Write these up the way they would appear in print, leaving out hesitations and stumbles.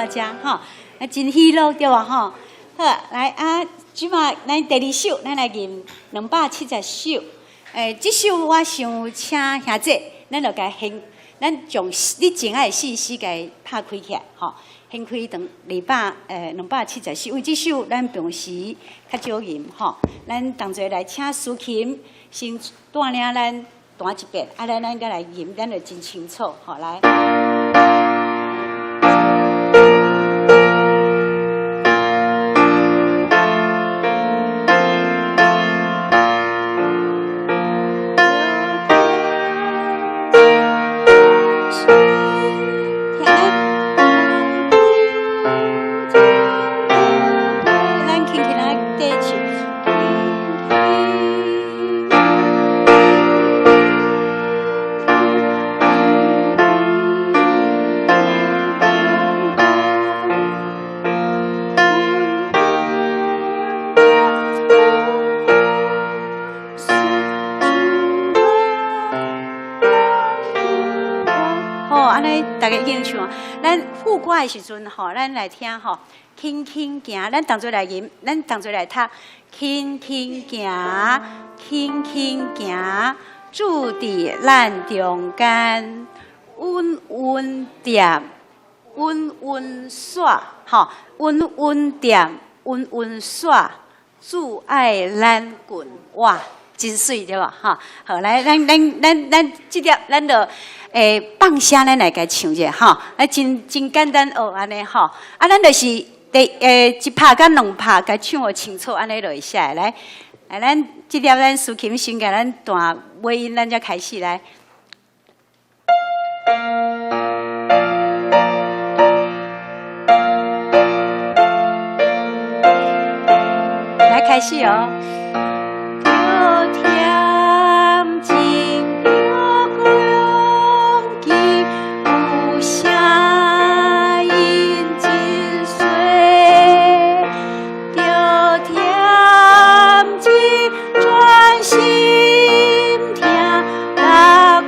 到遮吼，啊，真喜樂對無吼？好，來啊，這馬咱第二首，咱來吟270首。這首我想請兄姐，咱就共掀，咱將你情愛的信息共拍開起來，吼，掀開長270首，因為這首咱平時較少吟，吼，咱同齊來請司琴先帶領咱彈一遍，啊，咱閣來吟，咱就真清楚，吼，來。咱輕輕仔底唱。好，按呢逐家已經唱。咱副歌的時陣吼，咱來聽吼，輕輕行，咱同齊來吟，咱同齊來讀，輕輕行，輕輕行，主佇咱中間，穩穩踮，穩穩煞，吼，穩穩踮，穩穩煞，主愛咱近，哇，真媠對無？吼，好，來，咱這粒，咱就放聲，咱來共唱者吼，啊，真真簡單學按呢吼，啊，咱就是一拍佮兩拍，共唱予清楚，按呢就會使來。來，咱這粒咱司琴先共咱彈尾音，咱才開始來。來開始哦。著恬靜，著恭敬，有聲音真細。著恬靜，專心聽，若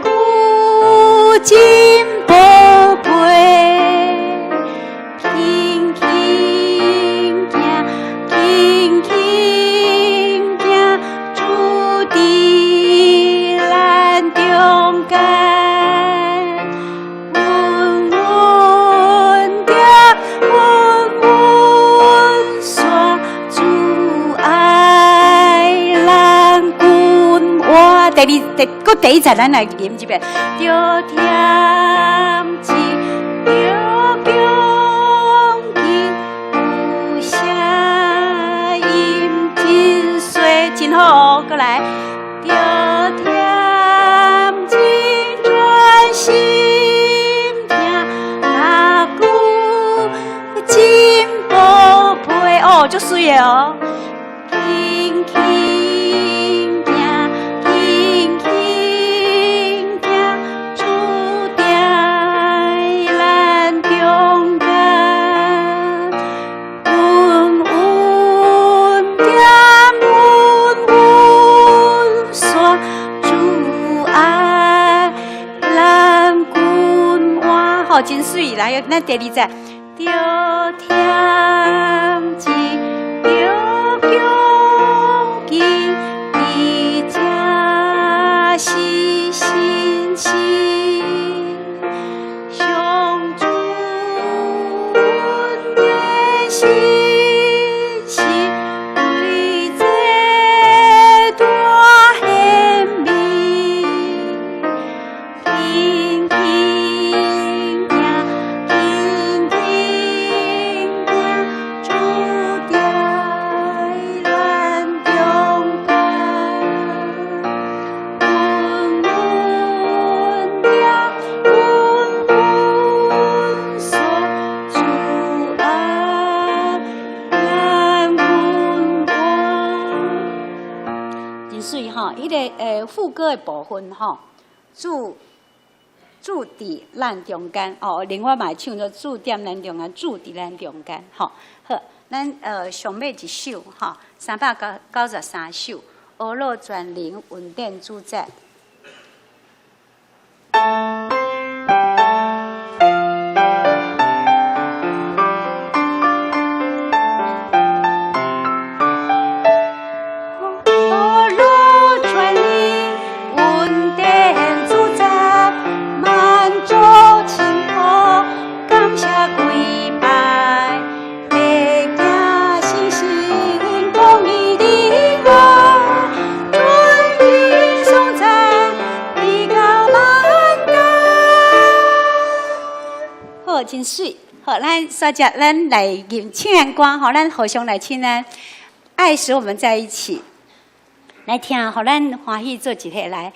久真寶貝。輕輕行，輕輕行，主佇咱中間，穩穩踮，穩穩煞，主愛咱近活。第二、第閣第一節，咱來吟一遍。著恬靜，著恭敬，有聲音真細，真好哦，閣來。著恬靜，專心聽，若久真寶貝，哦，足媠的哦。輕輕行，輕輕行，主佇咱中間，穩穩踮，穩穩煞，主愛咱近活，好，真媠。來，咱第二節，著恬靜，著恭敬，佇這是信心，上主的信實，對這大顯明。輕輕行，輕輕行，主佇咱中間，穩穩踮，穩穩煞，主愛咱近活。真媠吼，彼个副歌的部分吼，主佇咱中間哦，另外嘛會唱做主踮咱中間，主佇咱中間吼。好，咱上尾一首吼，393首，阿樂全能恩典主宰。媠。好，咱煞接咱來吟唱安歌，吼，咱互相來親咱，愛使我們在一起。來聽，予咱歡喜做一伙來。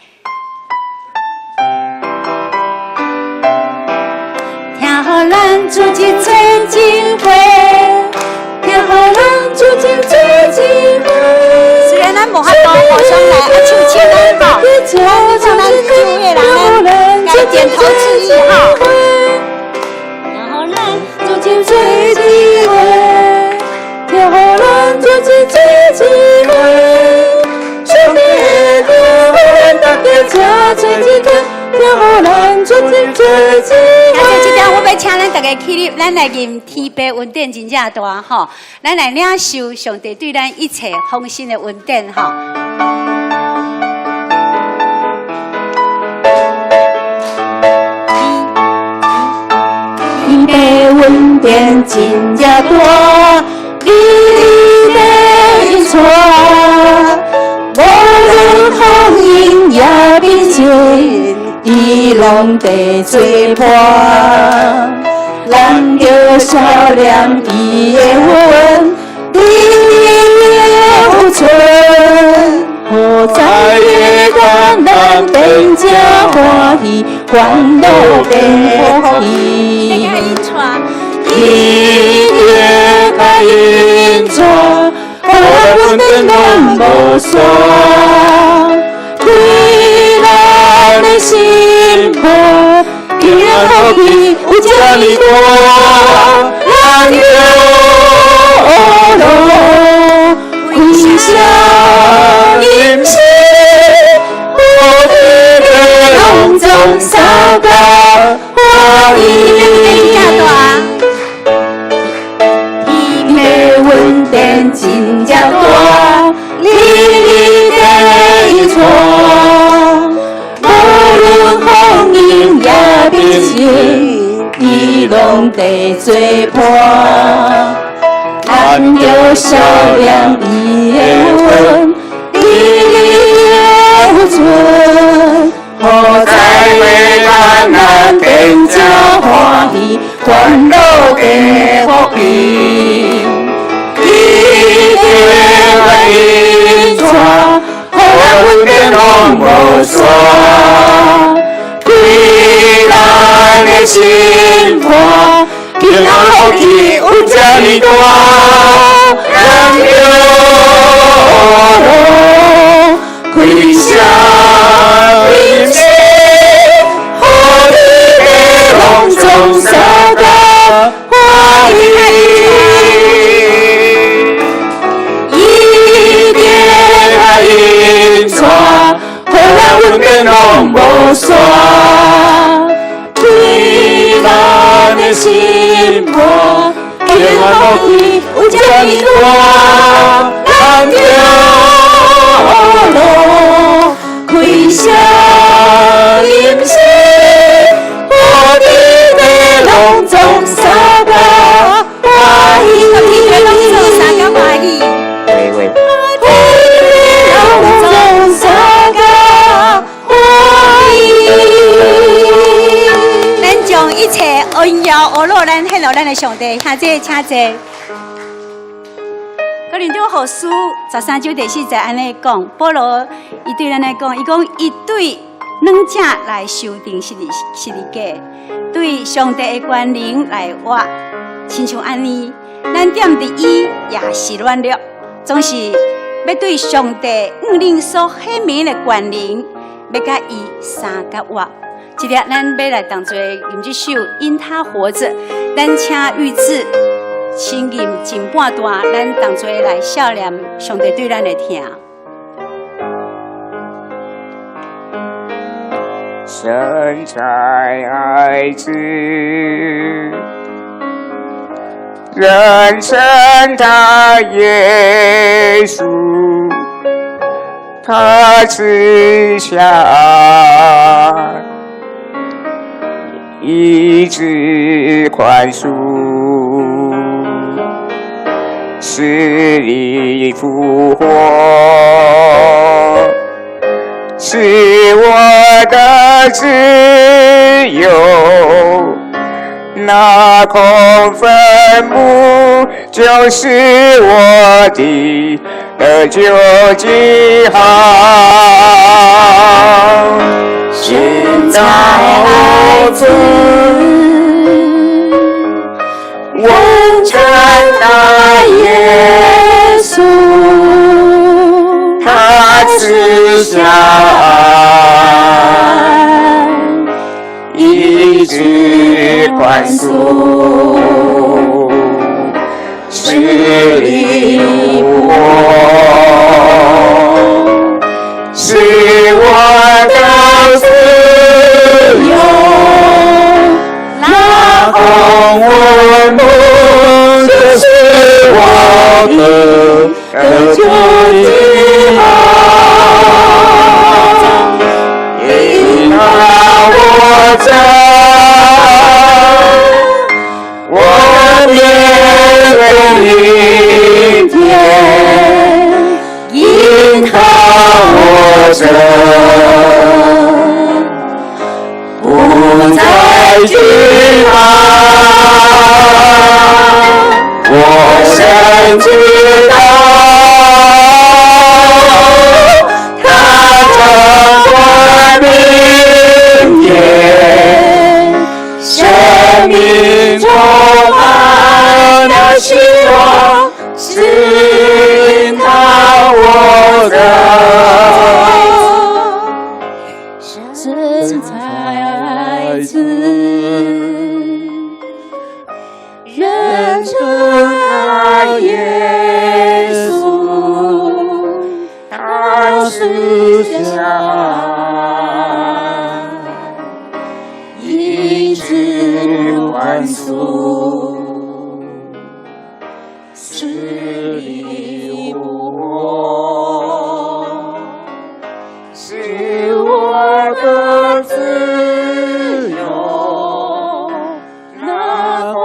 聽予咱組織做一伙，聽予咱組織做一伙。雖然咱無法度互相來啊唱唱咱吼，咱唱咱主的人，咱來點頭致意吼。聽予咱組織做一伙，聽予咱組織做一伙。上帝的歌，予咱大家這做一伙，聽予咱組織做一伙。啊，這這點我欲請咱逐家起立，咱來吟天父恩典真正大吼，咱來領受上帝對咱一切豐盛的恩典吼。天父恩典真正大，你的引帶，無論風雨也變遷，伊攏佇做伴。咱著思念伊的恩，你的付出，予在患難變這歡喜，煩惱變福氣。伊的引帶，予咱恩典攏無煞，開咱的心肝，平安福氣有這呢大，咱著學開聲吟詩，予天地攏總相共歡喜。天父恩典真正大，你的引帶，無論風雨也變遷，伊攏佇做伴。咱著思念伊的恩，你的付出，予在患難變這歡喜，煩惱變福氣。伊的引帶，予咱恩典攏無煞，開咱的心肝，平安福氣有這呢大，咱著開聲吟詩，予天地攏總相共歡喜。伊的引帶，予咱恩典攏無煞，開咱的心肝，平安福氣有這呢大，咱著開聲吟詩，予天地攏總相共歡喜。天地攏總相共歡喜。喂喂。天地攏總相共歡喜。咱將一切榮耀、呵咾，咱獻予咱的上帝，兄弟請坐。哥林多後書13章第4節按呢講，保羅伊對咱來講，伊講伊對軟者來受釘十字架，對上帝的權能來活，親像按呢，咱踮佇伊也是軟弱，總是欲對上帝向恁所顯明的權能，欲佮伊相佮活。這粒咱欲來同齊吟這首《因他活著》，咱請玉志先吟前半段，咱同齊來思念上帝對咱的疼。神差愛子，人稱他耶穌，他賜下醫治寬恕，死裡復活，使我得自由，那空墳墓就是我的得救記號。神差愛子，我稱那耶穌，他賜下愛，醫治寬恕，死裡復活，使我得自由。那空墳墓就是我的得救記號，因他活著，我面對明天，因他活著，不再懼怕。我深知道，他掌管明天，生命充滿了希望，是因他活著。神差愛子，認稱那耶穌，他賜下愛，醫治寬恕，死裡復活，使我得自由。那空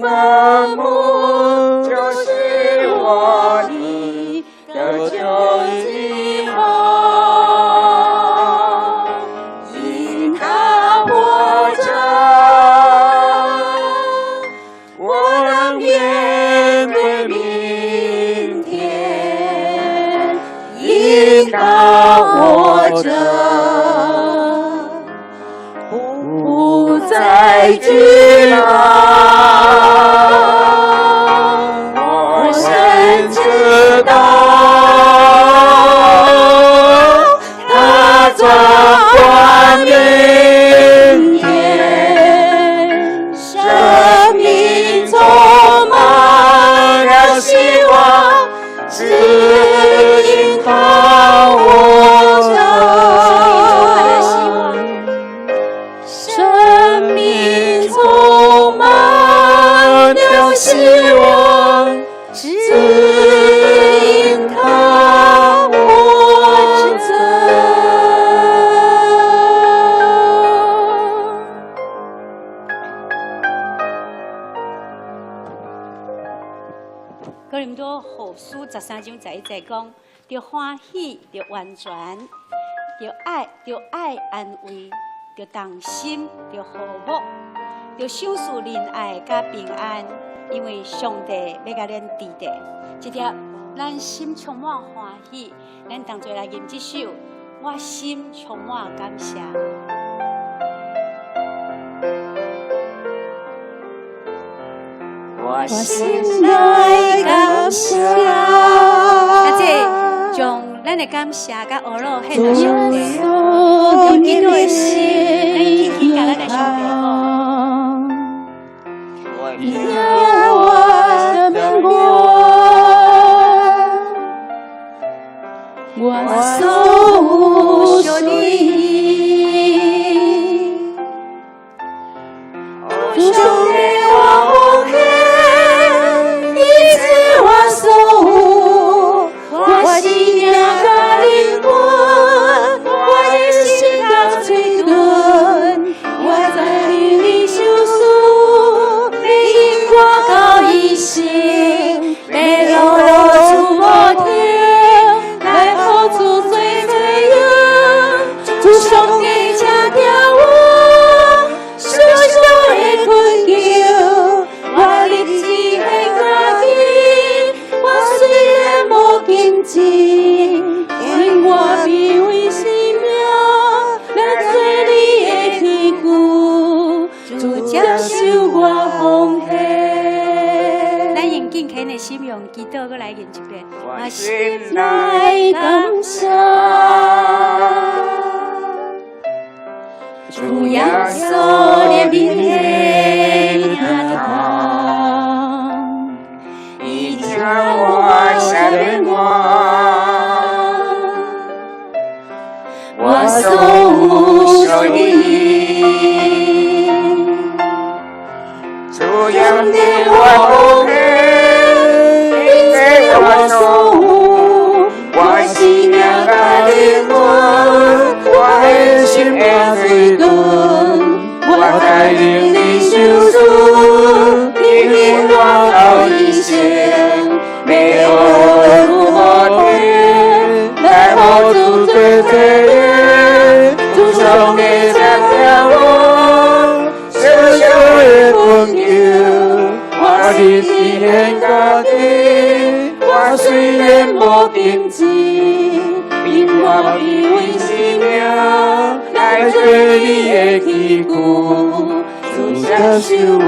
墳墓就是我的得救記號，因他活著，我能面對明天，因他活著，不再懼怕。我深知道，他掌管明天，生命充滿了希望，只因他活著。生命充滿了希望，只因他活著。哥林多後書13章11節講：著歡喜，著完全，著愛安慰，著同心，著和睦，著賞賜仁愛佮平安。因為上帝欲共咱佇咧，這粒咱心充滿歡喜，咱同齊來吟這首《我心充滿感謝》。我心內感謝，啊，這將咱的感謝佮呵咾獻予上帝，用祈禱的心，咱一起共咱的上帝講。我生命我所有屬你，主上帝我奉獻，你賜我所有，我生命佮靈魂，我的心佮嘴唇，我知你受死，你因我甘錢，引我卑微生命來做你的器具，主接受我奉獻。咱用敬虔的心用祈禱，閣來念一遍。我心內內感謝，主耶穌憐憫的疼痛，伊聽我赦免我，我所有屬於主養的我奉獻，給我所有，我生命甲靈魂，我的心的水準，我在靈裡相思，你領我到一生，要學有天，來予主做祭的，主上帝接聽我，小小的懇求，我日是獻家己，我雖然無金錢，因我卑微生命來做你的器具，主接受我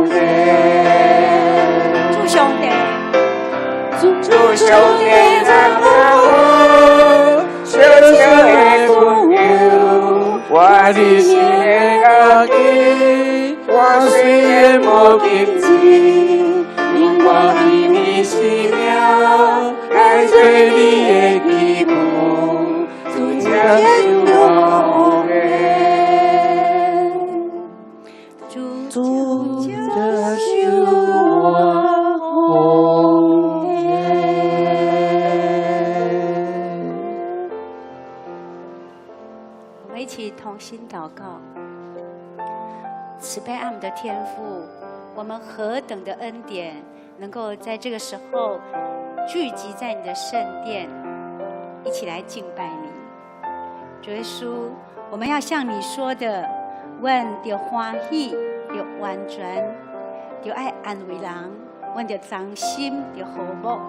奉獻。主上帝，主主上帝接聽我，小小的懇求，我日是獻家己，我雖然無金錢，因我卑微生命來做你的器具，主接受我奉獻。主主接受我奉獻。我們一起同心禱告。慈悲愛我們的天父，我們何等的恩典，能夠在這個時候聚集在你的聖殿，一起來敬拜你。主耶穌，我們要向你說的，阮著歡喜，著完全，著愛安慰人，阮著忠心，著和睦。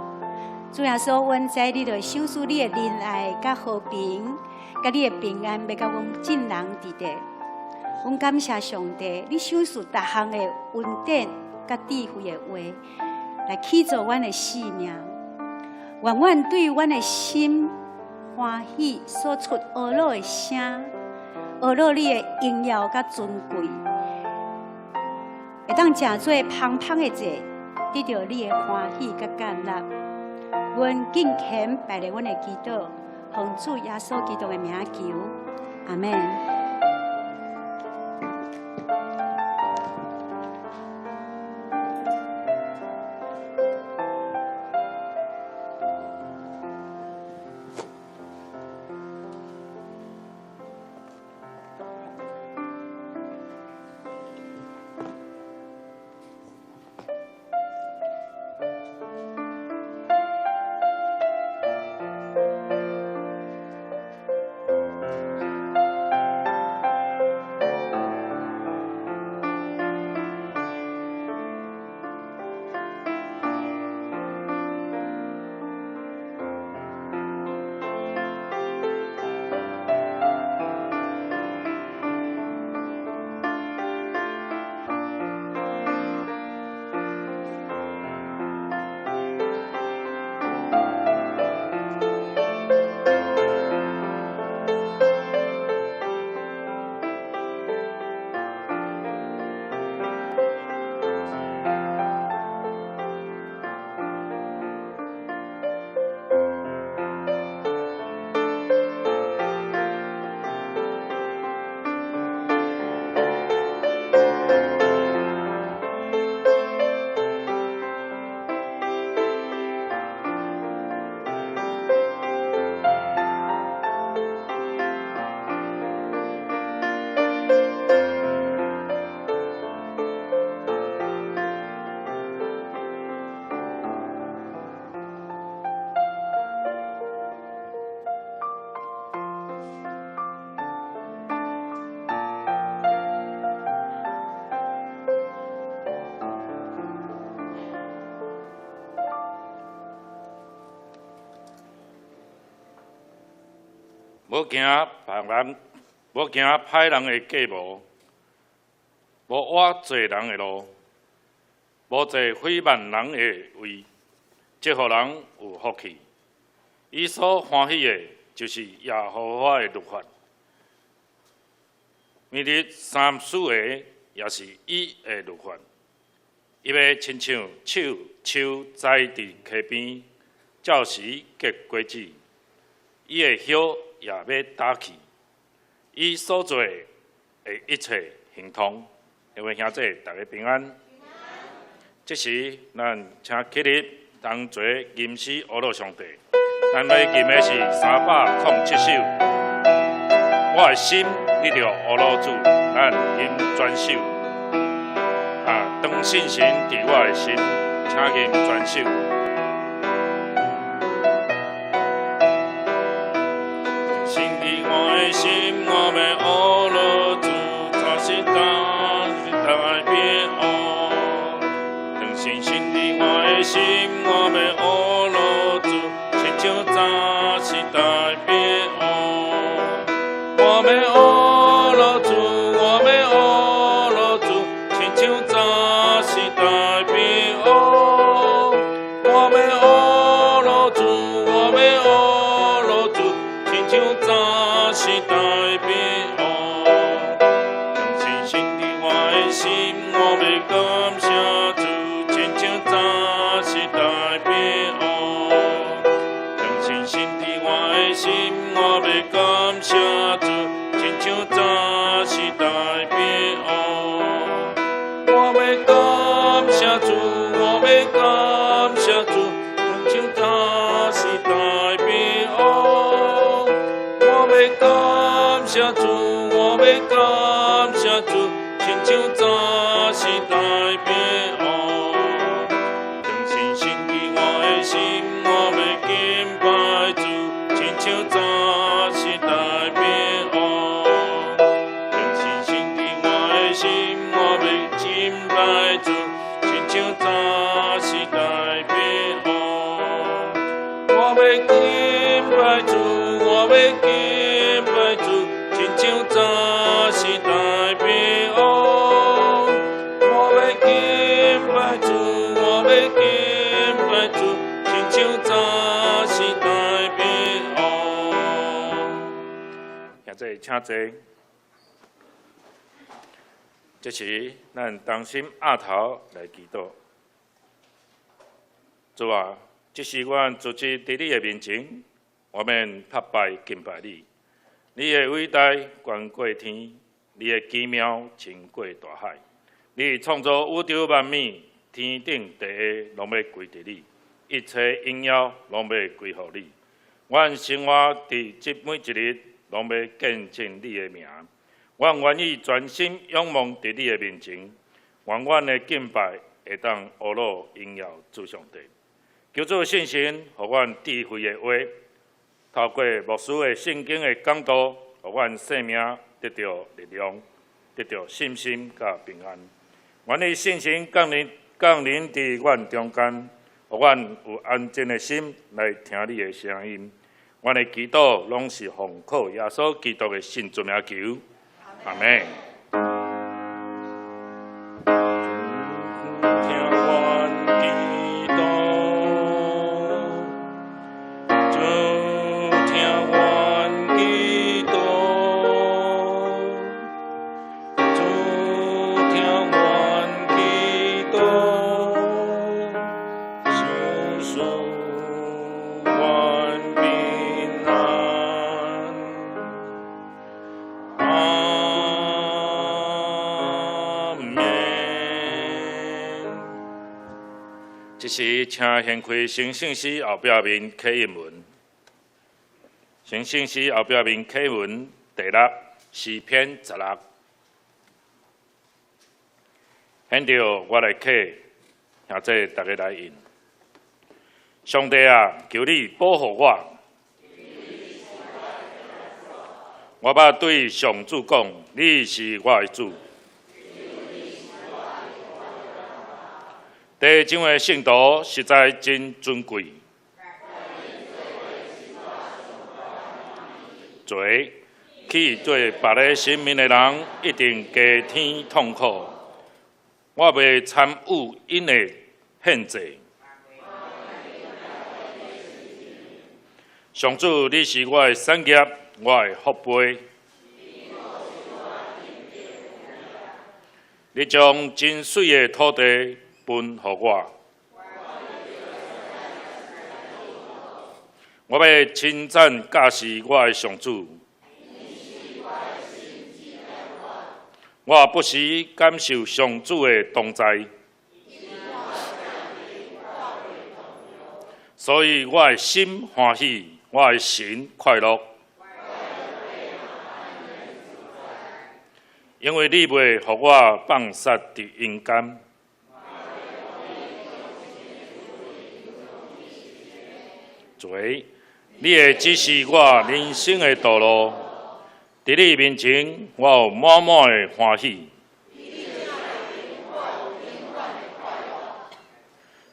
主耶穌，阮知你著會賞賜你的仁愛、佮和平、佮你的平安，欲佮阮眾人佇咧。阮感謝上帝，你賞賜逐項的恩典、佮智慧的話，來起造阮的性命。願阮對阮的心歡喜，所出呵咾的聲，呵咾你的榮耀佮尊貴，會當成做芳芳的祭，得著你的歡喜佮悅納。阮敬虔擺列阮的祈禱，奉主耶穌基督的名求，阿們。無行別人，無行歹人的計謀，無倚罪人的路，無坐毀慢人的位，這予人有福氣。伊所歡喜的，就是耶和華的律法。每日三思的，也是伊的律法。伊欲親像樹樹栽佇溪邊，照時結果子。伊的葉也欲焦去。伊所做的一切亨通。各位兄弟，大家平安。這時，咱請起立，同齊吟詩阿樂上帝。咱欲吟的是307首。我的心，你著阿樂主，咱吟全首。啊，當信心佇我的心，請吟全首。信佇我的心，我欲阿樂主，早時當代變王。當信心佇我的心，我欲阿樂主，親像早時代變王。我欲阿樂主，我欲阿樂主，親像早時代變王。我欲阿樂主，我欲阿樂主，親像早時代變王。當信心佇我的心，我欲感謝主，親像早時代變王。當信心佇我的心，我欲感謝主，親像早時代變王。我欲感謝主，我欲感謝主，親像早時代變王。我欲感謝主，我欲感謝主，親像早時代變王。當信心佇我的心，我欲敬拜主，親像早時代變王。當信心佇我的心，我欲敬拜主，親像早時代變王。我欲敬拜主，我欲敬拜主，親像早時代變王。我欲敬拜主，我欲敬拜主，親像早時代變王。兄弟，請坐。這時，咱同心徼頭來祈禱。主啊，這時阮聚集佇你的面前，我們拍拜敬拜你。你的偉大懸過天，你的奇妙深過大海。你創造宇宙萬物，天頂地下攏欲歸佇你，一切榮耀攏欲歸予你。阮生活佇這每一日，攏欲見證你的名。阮願意全心仰望佇你的面前，願阮的敬拜會當阿樂榮耀主上帝。求主聖神，予阮智慧的話，透過牧師的聖經的講道，予阮生命得著力量，得著信心佮平安。願意聖神降臨降臨佇阮中間，予阮有安靜的心來聽你的聲音。阮的祈禱攏是奉靠耶穌基督的聖尊名求，阿們。聽阮祈禱，主聽阮祈禱，主聽阮祈禱，賞賜阮平安。阿們。這時，請掀開成聖詩後壁面啟應文，成聖詩後壁面啟文第六詩篇16。現在我來啟，兄弟大家來應。上帝啊，求你保護我。我捌對上主講，你是我的主。地上的聖徒實在真尊貴。罪，去做別个神明的人，一定加添痛苦。我袂參與𪜶的獻祭。上主，你是我的產業，我的福杯。你將真媠的土地分予我。我欲稱讚教示我的上主。我不時感受上主的同在，所以我的心歡喜，我的神快樂。因為你袂予我放殺佇陰間。罪，你會指示我人生的道路。佇你面前，我有滿滿的歡喜。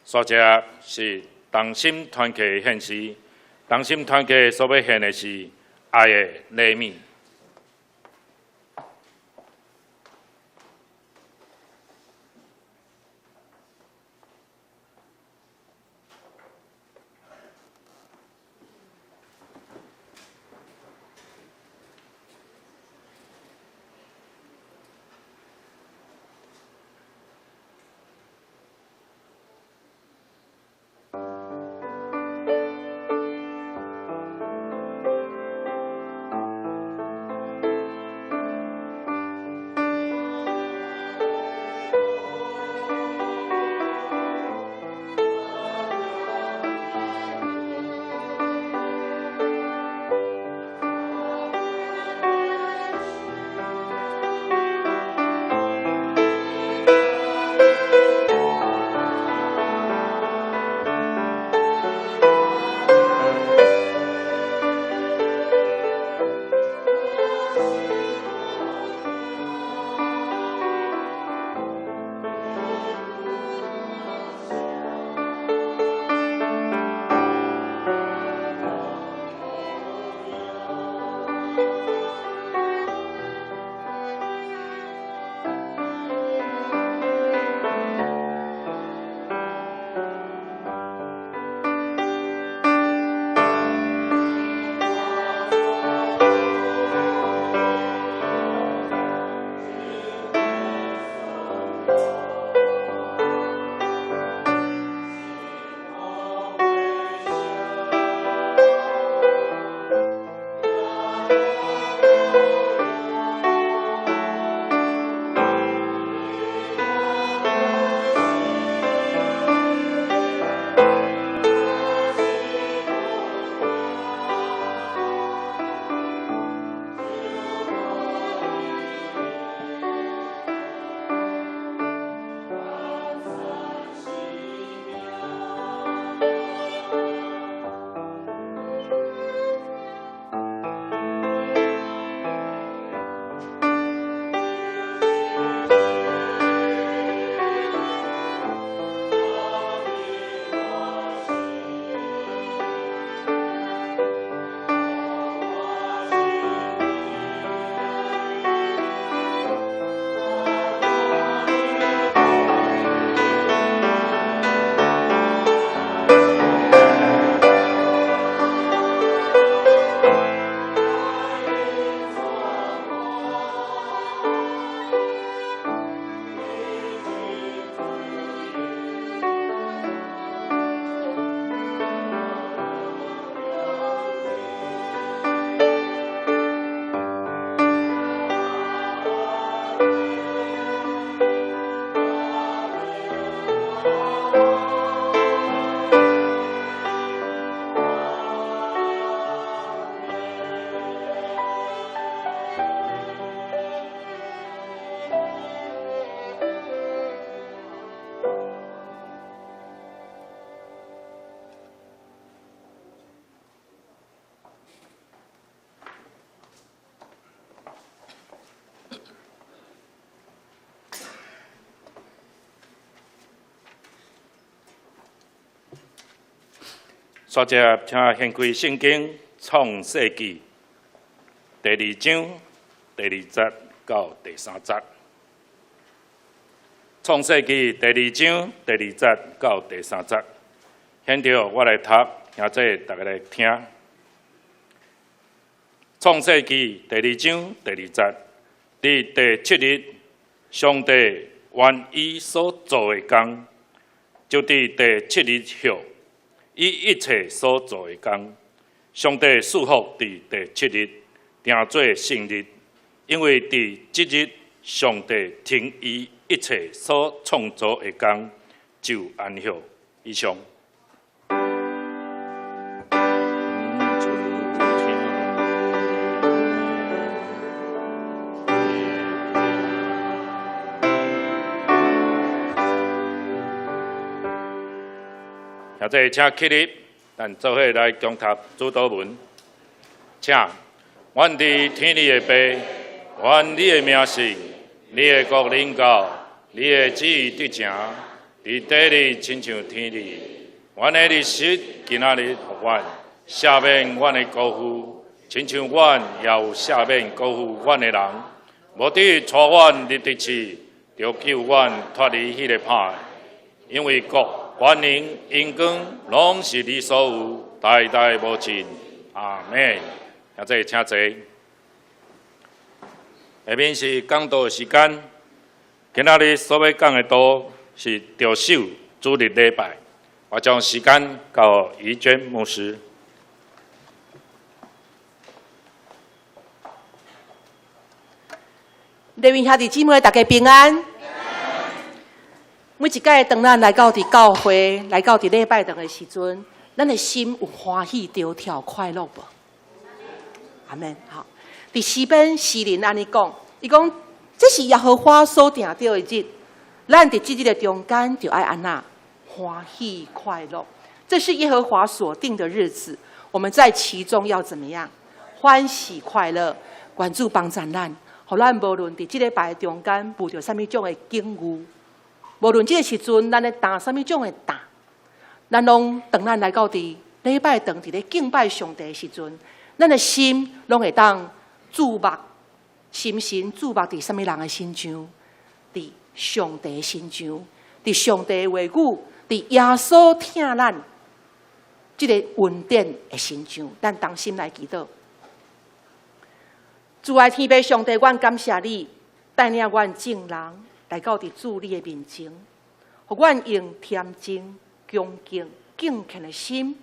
煞接是同心團契的獻詩，同心團契所欲獻的是愛的禮物。煞接，請掀開聖經創世記。第二章第二節到第三節。創世記第二章第二節到第三節。現在我來讀，兄弟大家來聽。創世記第二章第二節，佇第七日，上帝完伊所做的工，就佇第七日歇，伊一切所做的工。上帝賜福佇第七日，定做聖日，因為佇這日，上帝停伊一切所創造的工，就安歇。以上。現在請起立，咱做伙來共讀主禱文。請，阮佇天裡的父，願你的名聖，你的國臨到，你的旨意得成，佇地裡親像天裡。阮的日食今仔日予阮，赦免阮的過負，親像阮也有赦免過負阮的人。無得帶阮入敵試，著救阮脫離彼個歹的，因為國、權能、榮光，攏是你所有，代代無盡。阿們。現在請坐。下面是講道的時間。今仔日所欲講的道是著守主日禮拜。我將時間交予怡娟牧師。禮拜兄弟姊妹，大家平安。每一擺當咱來到佇教會，來到佇禮拜堂的時陣，咱的心有歡喜、著跳、快樂無？阿們。好，佇詩篇詩人按呢講，伊講這是耶和華所定著的日，咱佇這日的中間就愛按怎歡喜快樂。這是耶和華所定的日子，我們在其中要怎麼樣？歡喜快樂。願主幫助咱，予咱無論佇這禮拜中間遇著啥物種的境遇，無論這個時陣咱咧擔啥物種的擔，咱攏當咱來到佇禮拜堂佇咧敬拜上帝的時陣，咱的心攏會當注目，心神注目佇啥物人的身上？佇上帝的身上，佇上帝的話語，佇耶穌疼咱這個恩典的身上，咱同心來祈禱。主愛天父上帝，阮感謝你帶領阮眾人來到佇主你的面前，予阮用恬靜、恭敬、敬虔的心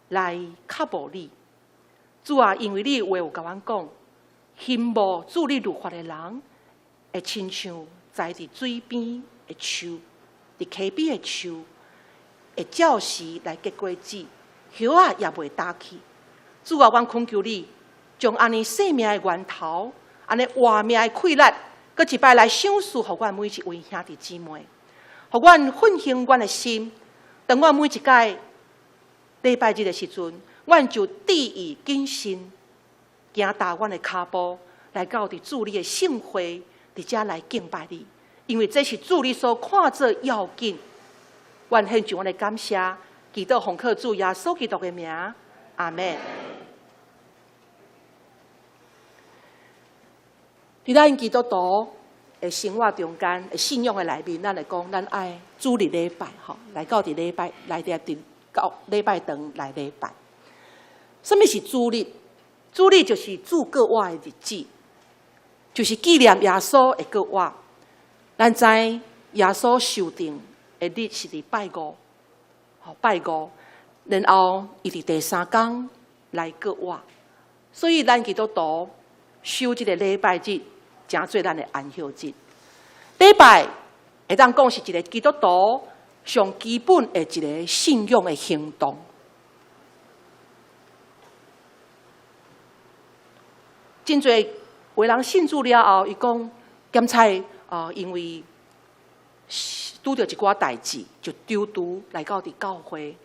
來靠慕你。主啊，因為你的話有共阮講，欣慕主你律法的人，會親像栽佇水邊的樹，佇溪邊的樹，會照時來結果子，葉仔也袂焦去。主啊，阮懇求你，將按呢生命的源頭，按呢活命的氣力，閣一擺來賞賜予阮每一位兄弟姊妹，予阮奮興阮的心。當阮每一擺禮拜日的時陣，阮就注意謹慎，行踏阮的跤步來到佇主你的聖會，佇遮來敬拜你，因為這是主你所看做要緊。阮獻上阮的感謝，祈禱奉靠主耶穌基督的名，阿們。佇咱基督徒的生活中間，信仰的內面，咱會講，咱愛主日禮拜，吼，來到佇禮拜，來佇到禮拜堂來禮拜。啥物是主日？主日就是主復活的日子，就是紀念耶穌的復活。咱知耶穌受釘的日是佇拜五，吼，拜五，然後伊佇第三工來復活，所以咱基督徒守這個禮拜日，成做咱的安息日。禮拜會當講是一個基督徒上基本的一個信仰的行動。真濟有人信主了後，伊講檢查啊，因為拄著一寡代誌，就丟拄來到佇教會，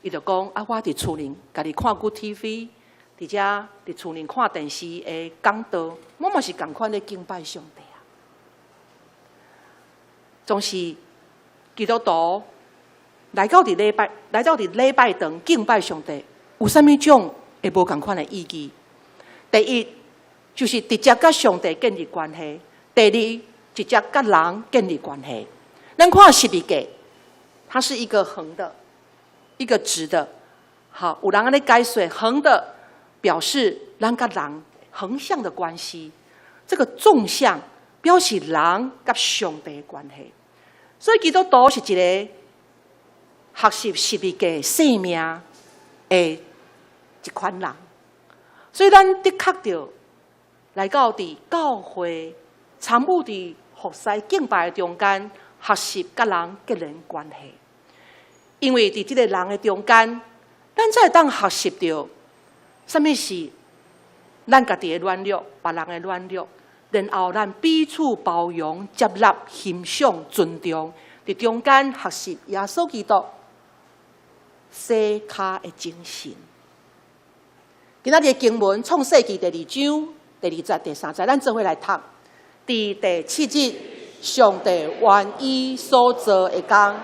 伊就講啊，我佇厝裡家己看 GOOD TV，佇遮佇厝裡看電視的講道，我嘛是仝款咧敬拜上帝啊。總是基督徒來到佇禮拜，來到佇禮拜堂敬拜上帝，有啥物種會無仝款的意義？第一，就是直接佮上帝建立關係；第二，直接佮人建立關係。咱看十字架，它是一個橫的，一個直的。好，有人按呢解說，橫的表示咱佮人橫向的關係，這個縱向表示人佮上帝的關係。所以基督徒是一個學習十字架生命的一款人。所以咱的確著來到佇教會參與佇服侍敬拜的中間，學習佮人建立關係。因為佇這個人的中間，咱才會當學習著啥物是咱家己的軟弱，別人的軟弱，然後咱彼此包容、接納、欣賞、尊重，佇中間學習耶穌基督洗跤的精神。今仔日的經文創世記第二章第二節、第三節，咱做伙來讀。佇第七日，上帝完伊所做的工，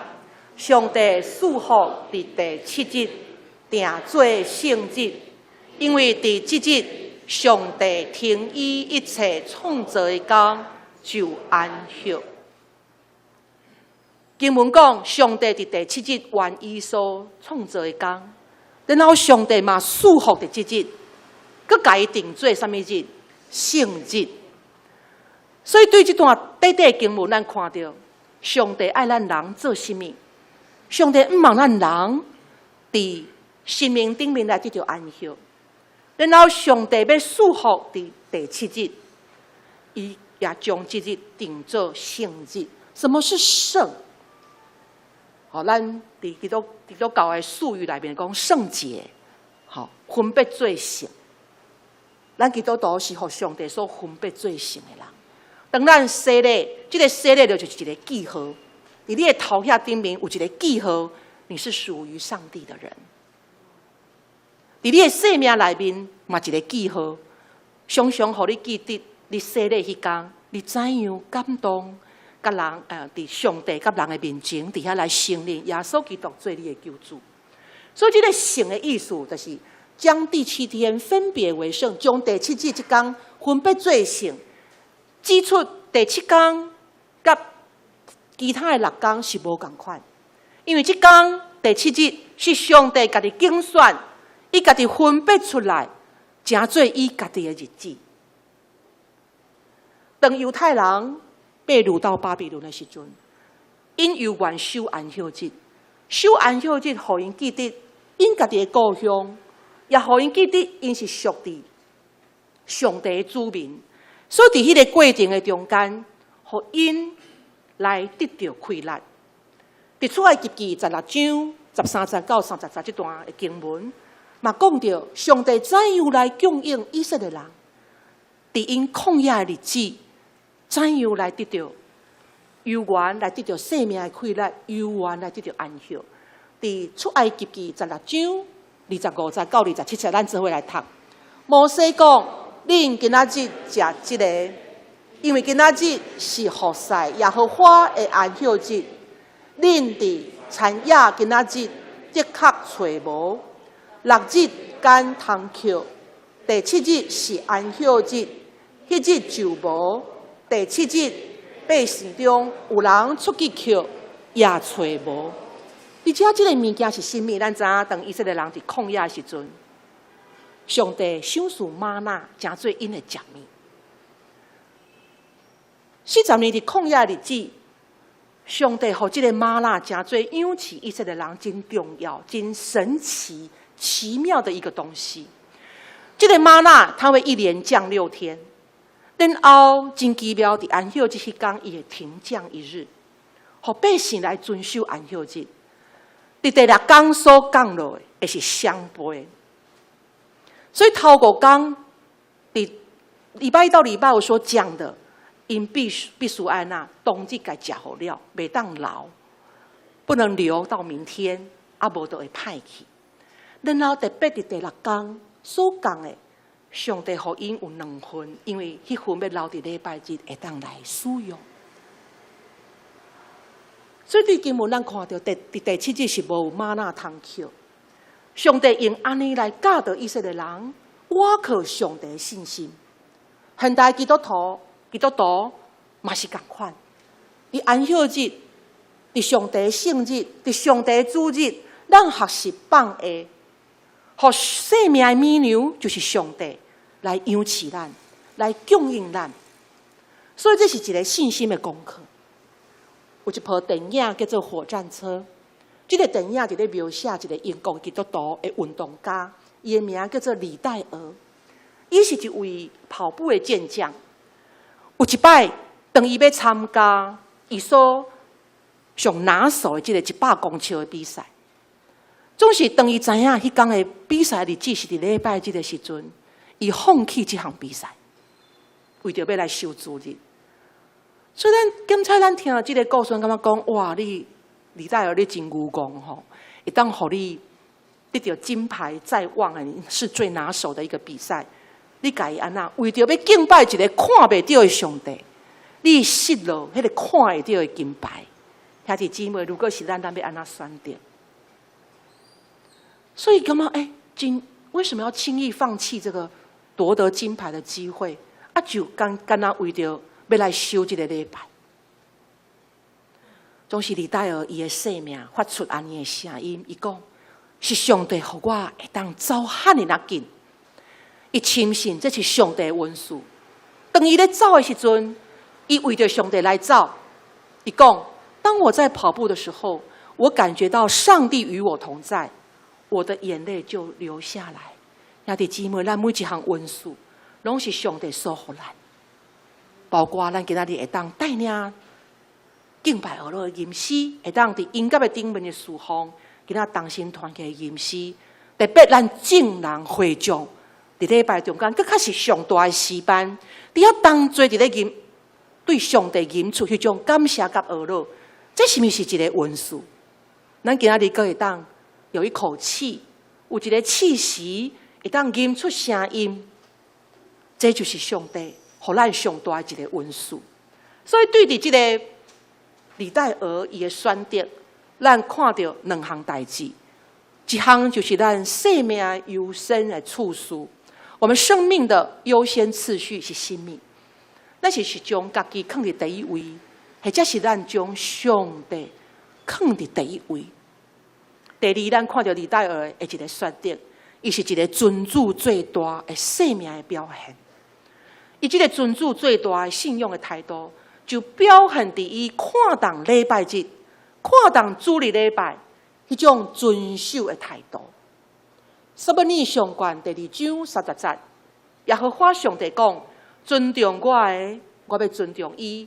上帝賜福佇第七日，定做聖日，因為佇這日，上帝停伊一切創造的工，就安息。經文講，上帝佇第七日完伊所創造的工，然後上帝嘛賜福佇這日，閣共伊定做啥物日？聖日。所以對這段短短的經文，咱看著上帝愛咱人做啥物？上帝向望咱人佇生命頂面來得著安息，然後上帝欲賜福佇第七日，伊也將這日定做聖日。什麼是聖？好，咱佇基督教的術語內面講聖潔，好，分別做聖。咱基督徒是予上帝所分別做聖的人。當咱洗禮，這個洗禮就是一個記號。佇你的頭額頂面有一個記號，你是屬於上帝的人。佇你的生命內面嘛一個記號，常常予你記得你洗禮彼工，你怎樣感動，佮人佇上帝佮人的面前，佇遐來承認耶穌基督做你的救主。所以這個聖的意思就是將第七天分別為聖，將第七日這工分別做聖，指出第七工佮其他的六工是無仝款，因為這工第七日是上帝家己揀選，伊家己分別出來，成做伊家己的日子。當猶太人被擄到巴比倫的時陣，𪜶猶原守安息日，守安息日，予𪜶記得𪜶家己的故鄉，也予𪜶記得𪜶是屬佇上帝的子民。所以佇彼个過程的中間，予𪜶來得著快樂。佇出埃及記16章13節到30節這段的經文，嘛講著上帝怎樣來供應以色列人，佇𪜶曠野的日子，怎樣來得著猶原來得著生命的快樂，猶原來得著安息。佇出埃及記16章25節到27節，咱做伙來讀。摩西講：恁今仔日食這个，因為今仔日是服侍耶和華的安息日。恁佇田野今仔日的確揣無，六日間通抾，第七日是安息日，彼日就無。第七日百姓中有人出去抾，也揣無。而且這個物件是啥物？咱知影，當以色列人佇曠野的時陣，上帝賞賜嗎哪，成做𪜶的食物。40年佇曠野的日子，上帝予這個嗎哪成做養飼以色列人真重要、真神奇、奇妙的一個東西。這個嗎哪，它會一連降六天，然後真奇妙，佇安息日彼工，伊會停降一日，予百姓來遵守安息日。佇第六工所降落的，會是雙倍。所以頭五工，佇禮拜一到禮拜五所降的，𪜶必須按怎當日共食予了，袂當留，不能留到明天，啊無就會歹去。然後特別佇第六工所降的，上帝予𪜶有兩份，因為彼份欲留佇禮拜日會當來使用。所以對經文咱看著佇第七日是無有嗎哪通抾。上帝用按呢來教導以色列人，倚靠上帝的信心。現代基督徒、基督徒嘛是仝款。佇安息日，佇上帝聖日，佇上帝主日，咱學習放下，予生命的母娘就是上帝來養飼咱，來供應咱。所以這是一個信心的功課。有一部電影叫做《火戰車》，這個電影佇咧描寫一個英國基督徒的運動家，伊的名叫做李戴娥。伊是一位跑步的健將。有一擺，當伊欲參加伊所上拿手的這个100公尺的比賽，總是當伊知影彼工的比賽日子是佇禮拜日的時陣，伊放棄這項比賽，為著欲來守主日。所以咱檢採咱聽這个故事，感覺講哇，你李戴娥你真牛戇吼，會當予你得著金牌在望的，是最拿手的一個比賽。你共伊按怎？為著欲敬拜一个看袂著的上帝，你失落彼个看會著的金牌。兄弟姊妹，如果是咱，咱欲按怎選擇？所以感覺欸，真為什麼要輕易放棄這個奪得金牌的機會？啊，就干干焦為著欲來守這个禮拜，總是李戴娥伊的生命發出按呢的聲音，伊講是上帝予我會當走遐爾仔緊。伊深信這是上帝的恩賜。當伊咧走的時陣，伊為著上帝來走。伊講：當我在跑步的時候，我感覺到上帝與我同在，我的眼淚就流下來。兄弟姊妹，咱每一項恩賜，攏是上帝所予咱。包括咱今仔日會當帶領敬拜學樂的吟詩，會當佇音樂的頂面的侍奉，今仔同心團契的吟詩，特別咱眾人會眾。佇禮拜中間，閣較是上大的詩班，佇遐同齊佇咧吟，對上帝吟出彼種感謝佮呵咾，這是毋是一個恩賜？咱今仔日閣會當有一口氣，有一個氣息，會當吟出聲音，這就是上帝予咱上大的一個恩賜。所以對佇這个李戴娥伊的選擇，咱看著兩項代誌，一項就是咱生命優先的次序。我們生命的優先次序是啥物？咱是將家己囥佇第一位，或者是咱將上帝囥佇第一位？第二，咱看著李戴娥的一个選擇，伊是一个尊主做大的生命的表現。伊這个尊主做大的信仰的態度，就表現佇伊看重禮拜日、看重主日禮拜彼種遵守的態度。撒母耳上卷第二章30節，耶和華上帝講：尊重我的，我欲尊重伊；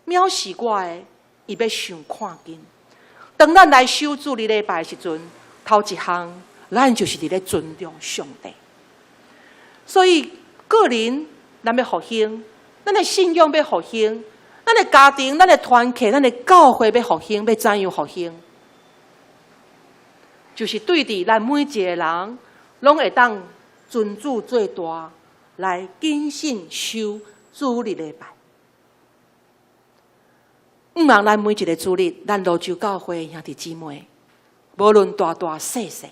藐視我的，伊欲受看輕。當咱來守主日禮拜的時陣，頭一項，咱就是佇咧尊重上帝。所以，個人咱欲復興，咱的信仰欲復興，咱的家庭、咱的團契、咱的教會欲復興，欲怎樣復興？就是對佇咱每一个人，攏會當尊主做大，來謹慎守主日禮拜。向望咱每一個主日，咱蘆洲教會兄弟姊妹，無論大大細細，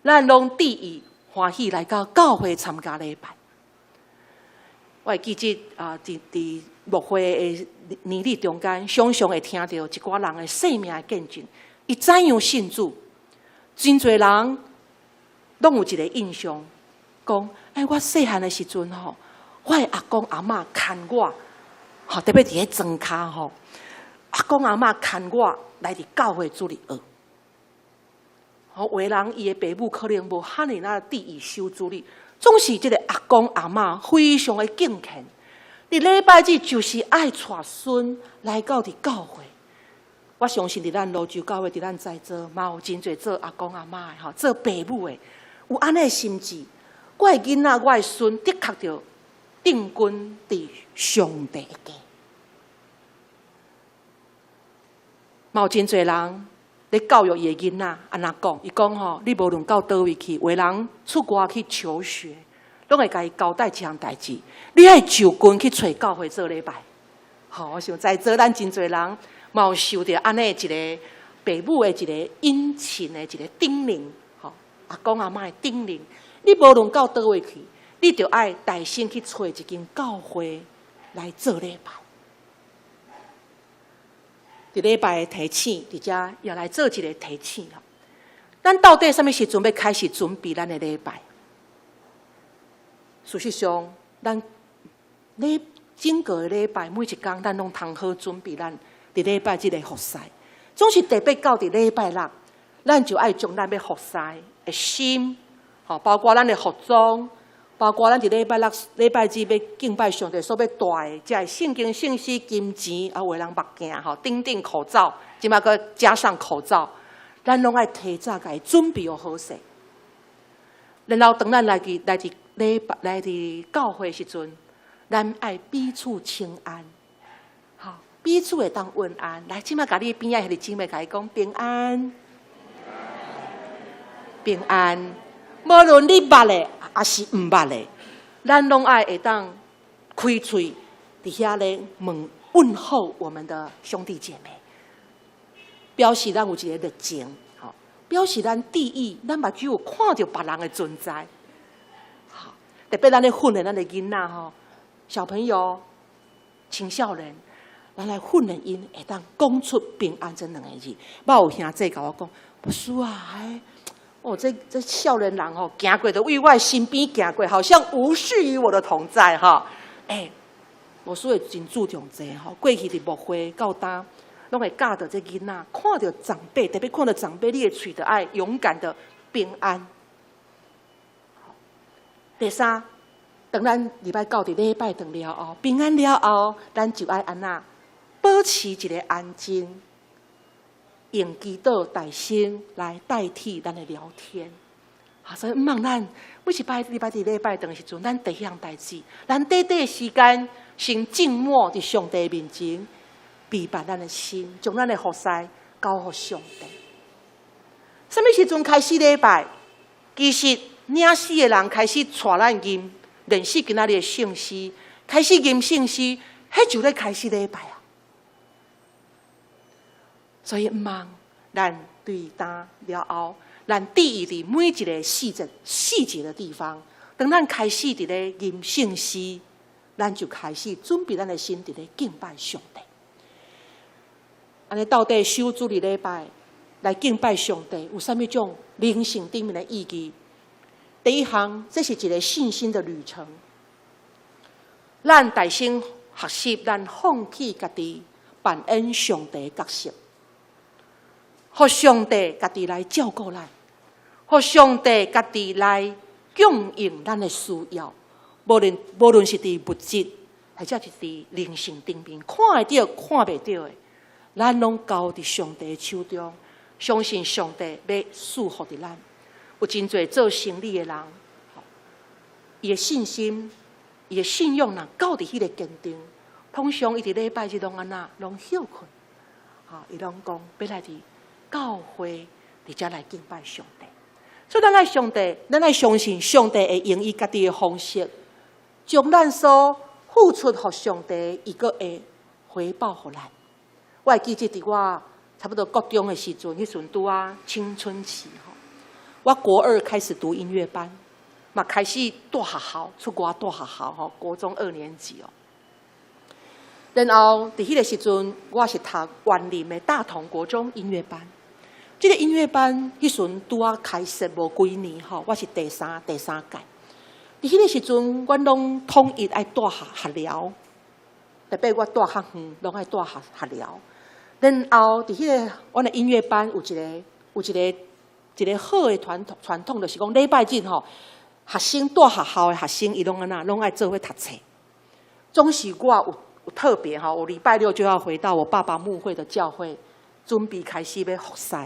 咱攏致意歡喜來到教會參加禮拜。我會記得啊，佇牧會的年禮中間，常常會聽著一寡人的生命的見證，伊怎樣信主？真濟人攏有一個印象，講：欸，我細漢的時陣吼，我的阿公阿嬤牽我，吼，特別佇咧莊跤吼，阿公阿嬤牽我來佇教會主日學。吼，有的人伊的爸母可能無遐爾仔致意守主日，總是這个阿公阿嬤非常的敬虔。佇禮拜日就是愛帶孫來到佇教會。我相信佇咱蘆洲教會，佇咱在座嘛有真濟做阿公阿嬤的吼，做爸母的有按呢的心志。我的囡仔，我的孫的確著定根佇上帝的家。嘛有真濟人咧教育伊的囡仔，按怎講？伊講吼，你無論到佗位去，有的人出外去求學，攏會共伊交代一項代誌，你愛就近去揣教會做禮拜。吼，我想在座咱真濟人嘛有受著按呢一个爸母的一个殷勤的一个叮嚀，吼，阿公阿嬤的叮嚀，你無論到佗位去，你著愛大聲去揣一間教會來做禮拜。佇禮拜的提醒，佇遮也來做一个提醒吼。咱到底啥物時陣欲開始準備咱的禮拜？事實上，咱咧整個禮拜每一工，咱攏通好準備咱佇禮拜這个服侍。總是特別到佇禮拜六，咱就愛將咱欲服侍的心，吼，包括咱的服裝，包括咱佇禮拜六、禮拜日欲敬拜上帝所欲帶的，這个聖經、聖詩、金錢，啊，有的人目鏡吼，頂頂口罩，這馬閣加上口罩，咱攏愛提早共伊準備好勢。然後當咱來去來佇禮拜來佇教會時陣，咱愛彼此請安，吼，彼此會當問安。來，這馬共你邊仔彼个姊妹共伊講平安，平安。無論你捌的抑是毋捌的，咱攏愛會當開喙佇遐咧問問候我們的兄弟姐妹，表示咱有一个熱情，吼，表示咱注意，咱目睭有看著別人的存在，吼，特別咱咧訓練咱的囡仔吼，小朋友、青少年，咱來訓練𪜶會當講出平安這兩个字。我有兄弟共我講，牧師啊，哎，哦，這這少年人吼，行過就為我身邊行過，好像無視於我的同在哈。欸，牧師會真注重這吼，過去佇牧會到今，攏會教導這囡仔，看著長輩，特別看著長輩，你的喙就愛勇敢的平安。第三，當咱禮拜到佇禮拜堂了後，平安了後，咱就愛按怎保持一个安靜。用祈禱代先來代替咱的聊天，啊，所以毋茫咱每一擺禮拜佇禮拜堂的時陣，咱第一項代誌，咱短短的時間先靜默佇上帝面前，預備咱的心，將咱的服侍交予上帝。啥物時陣開始禮拜？其實領洗的人開始帶咱吟，認識今仔日的聖詩，開始吟聖詩，彼就咧開始禮拜啊。所以毋茫咱對今了後，咱注意佇每一个細節細節的地方。當咱開始佇咧吟聖詩，咱就開始準備咱的心佇咧敬拜上帝。按呢到底守主日禮拜來敬拜上帝，有啥物種靈性頂面的意義？第一項，這是一个信心的旅程。咱大先學習，咱放棄家己扮演上帝的角色。予上帝家己來照顧咱，予上帝家己來供應咱的需要。無論無論是佇物質，或者是佇靈性頂面，看會著、看袂著的，咱攏交佇上帝的手中，相信上帝欲賜福佇咱。有真濟做生理的人，伊的信心、伊的信仰若到佇彼个堅定，通常伊佇禮拜日攏按怎，攏歇睏，吼，伊攏講欲來佇教會佇遮來敬拜上帝，所以咱愛上帝，咱愛相信上帝會用伊家己的方式，將咱所付出予上帝，伊閣會回報予咱。我會記得佇我差不多國中的時陣，彼陣拄仔青春期吼，我國二開始讀音樂班，嘛開始蹛學校，出外蹛學校吼，國中二年級哦。然後佇彼个時陣，我是讀員林的大同國中音樂班。這个音樂班彼陣拄仔開設無幾年吼，我是第三第三屆。佇彼个時陣，阮攏統一愛蹛學學寮，特別我蹛較遠，攏愛蹛學學寮。然後佇彼个阮的音樂班有一个有一个一个好的傳統傳統，就是講禮拜日吼，學生蹛學校的學生，伊攏按怎攏愛做伙讀冊。總是我有有特別吼，我禮拜六就要回到我爸爸牧會的教會，準備開始欲服侍。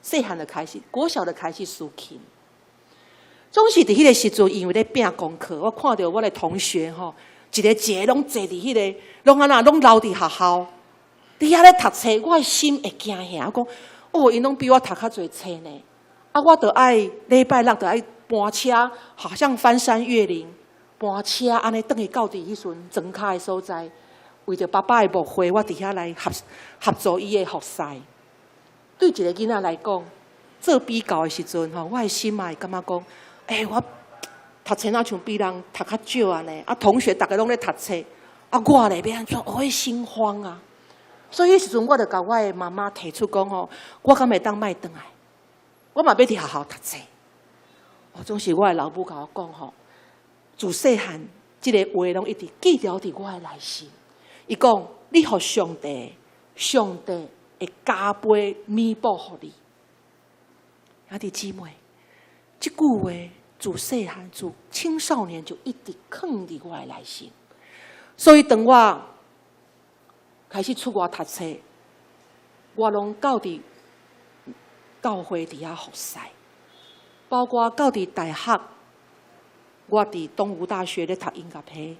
細漢就開始，國小就開始司琴。總是佇彼个時陣，因為咧拼功課，我看著我的同學吼，一个一个攏坐佇彼个，攏按怎攏留佇學校，佇遐咧讀冊，我的心會驚嚇，我講哦，𪜶攏比我讀較濟冊呢。啊，我著愛禮拜六著愛搬車，好像翻山越嶺，搬車按呢轉去到佇彼陣莊跤的所在，為著爸爸的牧會，我佇遐來合合作伊的服侍。對一个囡仔來講，做比較的時陣吼，我的心嘛會感覺講，欸，我讀冊若像比人讀較少按呢，啊，同學逐家攏咧讀冊，啊，我咧欲按怎？我會心慌啊！所以彼時陣我就共我的媽媽提出講吼，我敢會當莫轉來？我嘛欲佇學校讀冊。哦，總是我的老母共我講吼，自細漢這個話攏一直記牢佇我的內心。伊講，你予上帝，上帝會加倍彌補予你。兄弟姊妹，這句話自細漢自青少年就一直囥佇我的內心。所以當我開始出外讀冊，我攏到佇教會佇遐服侍，包括到佇大學，我佇東吳大學咧讀音樂系，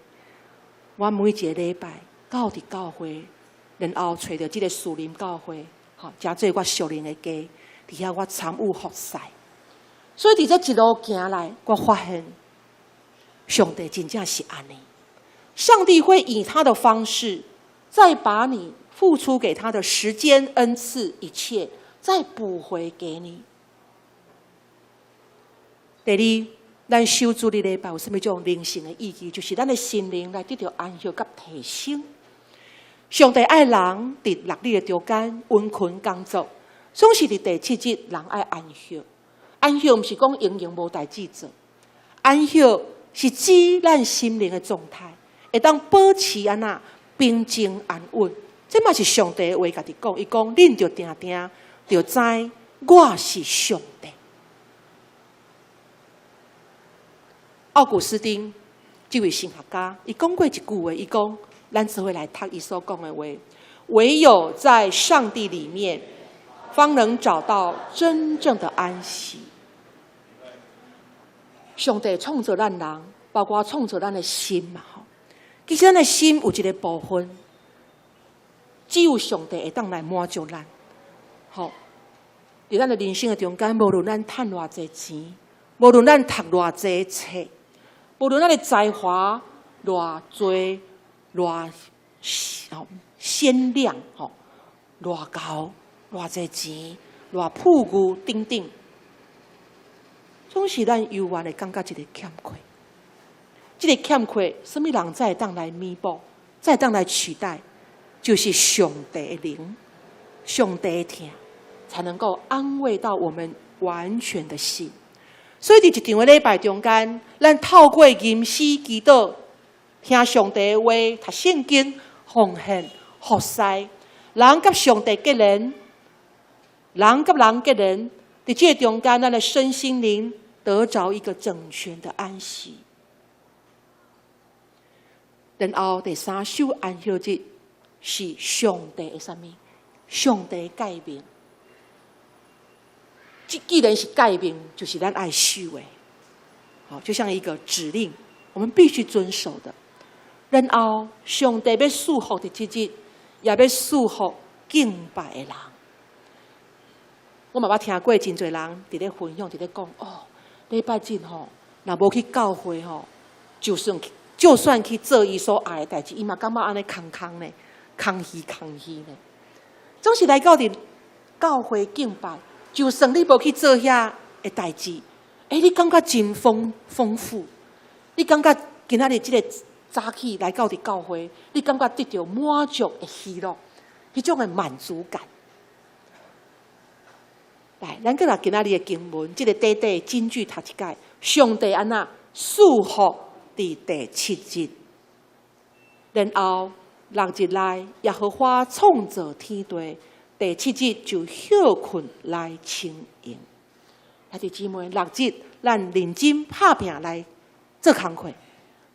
我每一个禮拜到佇教會，然後揣著這个樹林教會，吼，成做我屬靈的家，佇遐我參與服侍。所以佇這一路行來，我發現上帝真正是按呢。上帝會以他的方式，再把你付出給他的時間、恩賜一切，再補回給你。第二，咱守主日禮拜有啥物種靈性的意義？就是咱的心靈來得著安息佮提升。上帝愛人佇六日的中間殷勤工作，總是佇第七日人愛安息。安息毋是講閒閒無代誌做，安息是指咱心靈的狀態，會當保持按怎平靜安穩。這嘛是上帝的話，家己講，伊講恁著定定著知我是上帝。奧古斯丁這位神學家，伊講過一句話，伊講咱做伙來讀伊所講的話：唯有在上帝裡面，方能找到真正的安息。上帝創造咱人，包括創造咱的心嘛吼。其實咱的心有一个部分，只有上帝會當來滿足咱。吼，佇咱的人生的中間，無論咱趁偌濟錢，無論咱讀偌濟冊，無論咱的才華偌濟、偌鮮亮吼，偌高、偌濟錢、偌富裕等等，總是咱猶原會感覺一个欠缺。這个欠缺，啥物人才會當來彌補，才會當來取代？就是上帝的靈，上帝的疼，才能夠安慰到我們完全的心。所以，佇一場的禮拜中間，咱透過吟詩祈禱、聽上帝的話、讀聖經、奉獻、服侍，人佮上帝結連，人佮人結連，佇這个中間，咱的身心靈得著一個整全的安息。然後第三，守安息日是上帝的啥物？上帝的誡命。這既然是誡命，就是咱愛守的。好，就像一個指令，我們必須遵守的。然後上帝欲賜福佇這日，也欲賜福敬拜的人。我嘛捌聽過真濟人佇咧分享，佇咧講哦，禮拜日吼，若無去教會吼，就算去做伊所愛的代誌，伊嘛感覺按呢空空呢，空虛空虛呢。總是來到佇教會敬拜，就算你無去做遐的代誌，欸，你感覺真豐富，你感覺今仔日這个早起來到佇教會，你感覺得著滿足的喜樂，彼種的滿足感。來，咱閣來今仔日的經文，這个短短的金句讀一擺。上帝按怎賜福佇第七日，然後六日內耶和華創造天地，第七日就歇睏來清閒。兄弟姊妹，六日咱認真拍拚來做工課，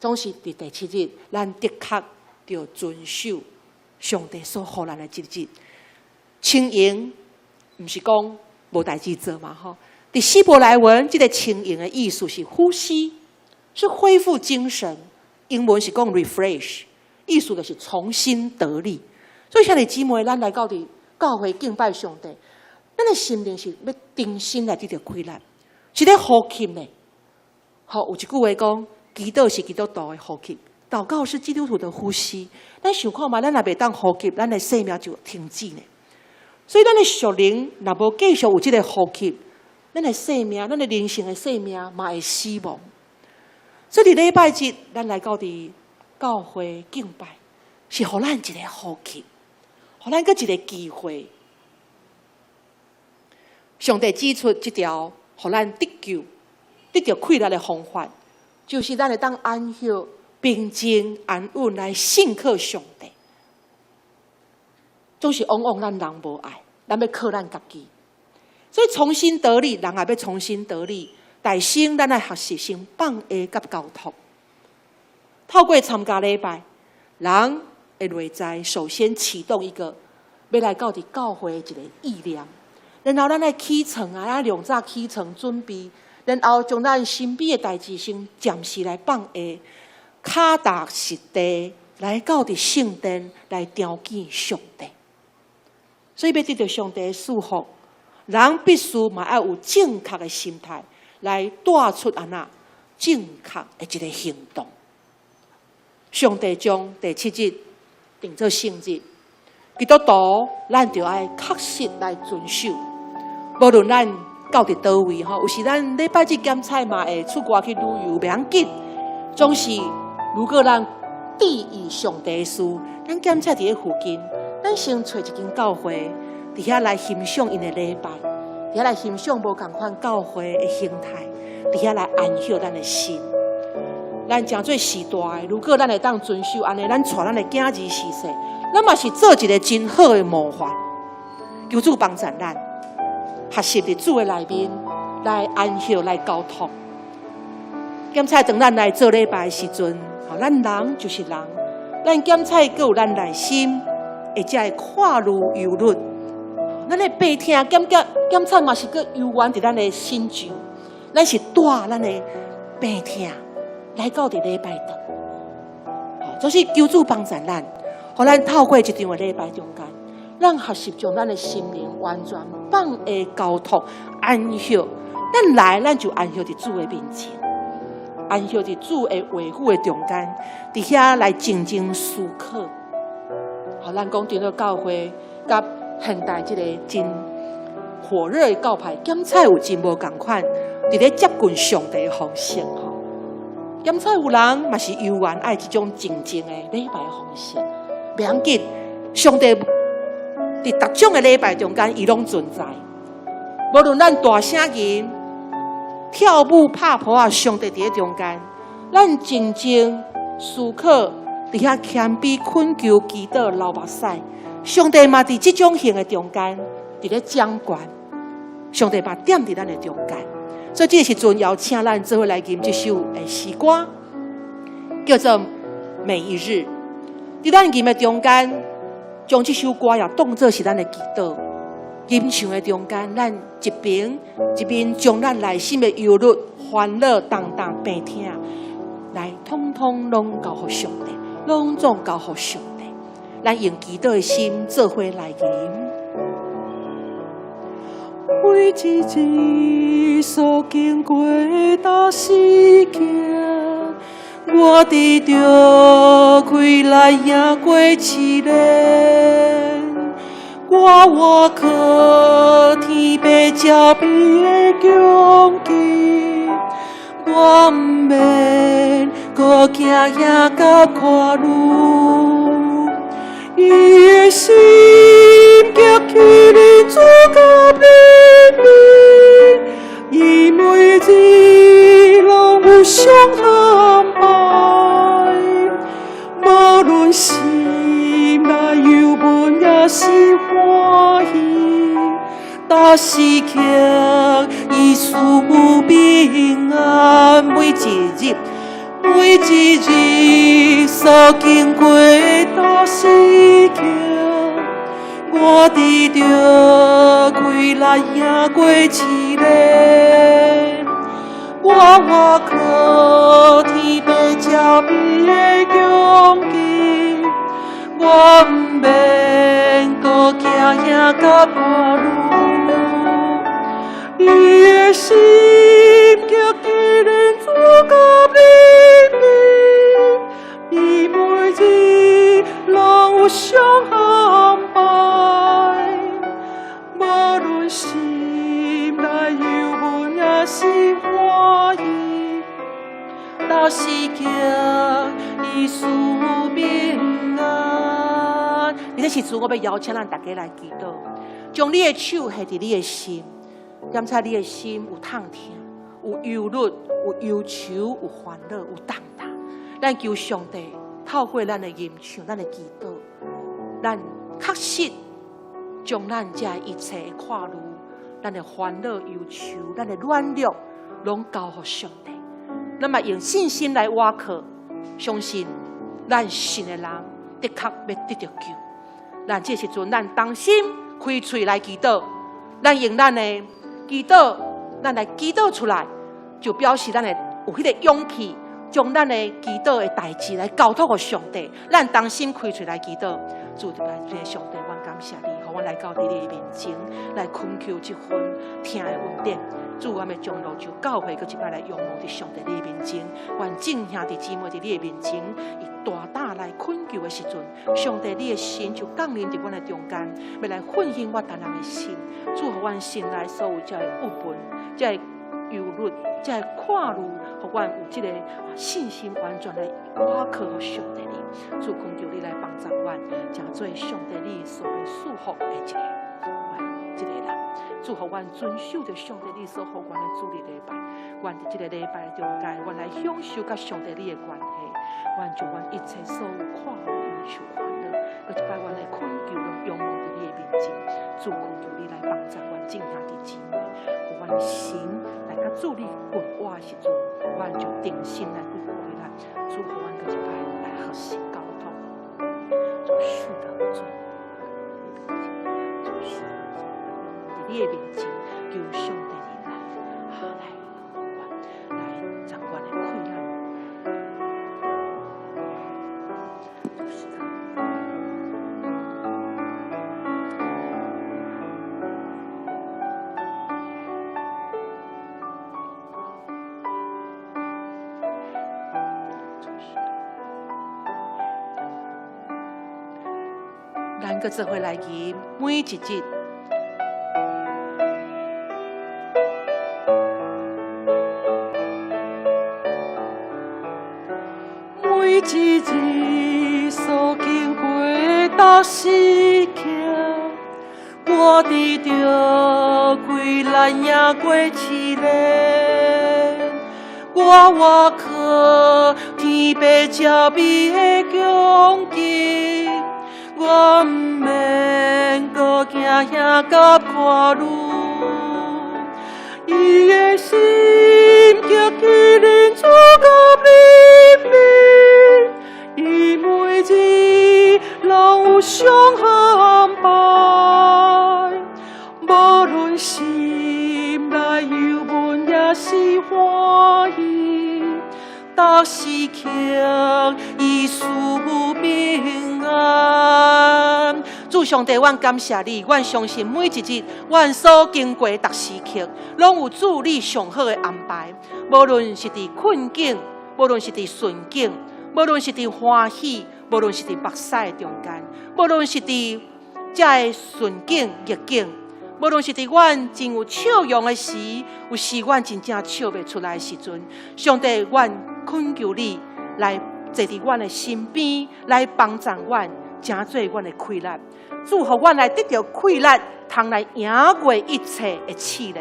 總是佇第七日，咱的確著遵守上帝所予咱的這日。清閒毋是講無代誌做嘛吼。佇希伯來文，這个清閒的意思是呼吸，是恢復精神。英文是講 refresh，意思就是重新得力。所以兄弟姊妹，咱來到佇教會敬拜上帝，咱的心靈是欲重新來得著氣力，是咧呼吸呢。好，有一句話講，祈禱是基督徒的呼吸，禱告是基督徒的呼吸。咱想看覓，咱若袂當呼吸，咱的生命就停止呢。所以，咱的屬靈若無繼續有這个呼吸，咱的生命，咱的靈性的生命嘛會死亡。所以佇禮拜日，咱來到佇教會敬拜，是予咱一个呼吸，予咱閣一个機會。上帝指出這條，予咱得救、得著氣力的方法，就是咱會當安息、平靜、安穩來信靠上帝。總是往往咱人無愛，咱欲靠咱家己。所以重新得力，人也欲重新得力。大先，咱愛學習先放下佮交託。透過參加禮拜，人的內在首先啟動一個欲來到佇教會的一個意念，然後咱愛起床啊，咱良早起床準備，然後將咱身邊的代誌先暫時來放下，跤踏實地來到佇聖殿來朝見上帝。所以欲得著上帝的祝福，人必須嘛愛有正確的心態，來帶出按怎正確的一个行動。上帝將第七日定做聖日，基督徒咱就愛確實來遵守。無論咱到佇佗位吼，有時咱禮拜日檢彩嘛會出外去旅遊，袂要緊。總是如果咱注意上帝的事，咱檢彩佇咧附近，咱先揣一間教會，佇遐來欣賞𪜶的禮拜，佇遐來欣賞無仝款教會的形態，佇遐來安息咱的心。咱誠做時代，如果咱會當遵守按呢，咱帶咱的囝兒時勢，咱嘛是做一个真好的模範。求主幫助咱，學習佇主的內面來安息、來交託。檢彩當咱來做禮拜的時陣，吼，咱人就是人，咱檢彩閣有咱內心，會才會看慮憂慮。咱的病痛檢檢檢彩嘛是閣猶原佇咱的身上，咱是帶咱的病痛來到佇禮拜堂，吼，就是求主幫助咱，予咱透過這場的禮拜中間，咱學習將咱的心靈完全放下交託安息。咱來，咱就安息佇主的面前，安息佇主的話語的中間，佇遐來靜靜思考。好，咱講長老教會佮現代這个真火熱的教派，檢彩有真無仝款，佇咧接近上帝的方式吼。檢彩有人嘛是猶原愛這種靜靜的禮拜方式，袂要緊，上帝佇逐種的禮拜中間，伊攏存在。無論咱大聲吟、跳舞、拍噗仔，上帝佇咧中間，咱靜靜思考，佇遐謙卑懇求、祈禱、流目屎，上帝嘛佇這種型的中間，佇咧掌權。上帝嘛踮佇咱的中間。所以這个時陣邀請咱做伙來吟這首的詩歌，叫做《每一日》。佇咱吟的中間，將這首歌也當作是咱的祈禱。吟唱的中間，咱一邊一邊將咱內心的憂慮、煩惱、重擔、病痛，來統統攏交予上帝，攏總交予上帝。咱用祈禱的心做伙來吟。每一日所經過的時刻，我得著氣力贏過試煉。我倚靠天父召庇的強勁，我毋免閣驚嚇佮看慮。伊的心激起仁慈佮憐憫，伊每日攏有上好安排。無論心內憂悶抑是歡喜，逐時刻伊賜福平安。每一日，每一日所經過的時刻，我得著氣力贏過試煉。我倚靠天父召庇的強勁，我毋免閣驚嚇佮看慮。伊的心激起仁慈佮憐憫，伊每日攏有上好安排。無論心內憂悶抑是歡喜，逐逐時刻伊賜平安。佇這時陣，我欲邀請咱逐家來祈禱，將你的手繫佇你的心，檢查你的心有痛疼、有憂慮、有憂愁、有煩惱、有重擔。咱求上帝透過咱的吟唱、咱的祈禱，咱確實將咱這一切的掛慮、咱的煩惱、憂愁、咱的軟弱，攏交予上帝。咱嘛用信心來倚靠，相信咱信的人的確欲得著救。咱這時陣，咱同心開喙來祈禱，咱用咱的祈禱，咱來祈禱出來，就表示咱的有彼個勇氣，將咱的祈禱的代誌來交託予上帝。咱同心開喙來祈禱，主這個上帝，阮感謝你，予阮來到佇你的面前，來懇求這份疼的恩典。主，阮欲將蘆洲教會閣一擺來仰望佇上帝你的面前，願眾兄弟姊妹佇你的面前，以大膽來懇求的時陣，上帝你的神就降臨佇阮的中間，欲來奮興我逐人的心。主，予阮心內所有這个鬱悶、這个憂慮、這个掛慮，予阮有這个信心完全來倚靠予上帝你。主，懇求你來幫助阮，成做上帝你所欲賜福的一个這個人。主，予阮遵守著上帝你所予阮的主日禮拜，願佇這个禮拜中間，阮來享受佮上帝你的關係，願將阮一切所有掛慮、憂愁、煩惱，閣一擺阮來懇求，攏仰望佇你的面前。主，懇求你來幫助阮眾兄弟姊妹，予阮的心來佮主你近倚的時陣，阮就定心來去開力。主，予阮閣一擺來學習交託。主，是的，主，主是的，佇你的面前，求上帝你來，啊來，來掌阮的氣力。主是的。咱閣做伙來吟每一日。每一日所經過逐時刻，我佇著困難贏過試煉，我倚靠天父這美的供給，我毋免閣驚嚇佮掛慮，伊的心極其仁慈佮憐憫，伊每日攏有上好安排，無論心內憂悶抑是歡喜，逐時刻伊賜平安。主上帝，阮感謝你，阮相信每一日，阮所經過逐時刻，攏有主你上好的安排。無論是佇困境，無論是佇順境，無論是佇歡喜，無論是佇目屎的中間，無論是佇這个順境逆境，無論是佇阮真有笑容的時，有時阮真正笑袂出來的時陣，上帝，阮懇求你來坐佇阮的身邊，來幫助阮，成做阮的氣力。主，予阮來得著氣力，通來贏過一切的試煉。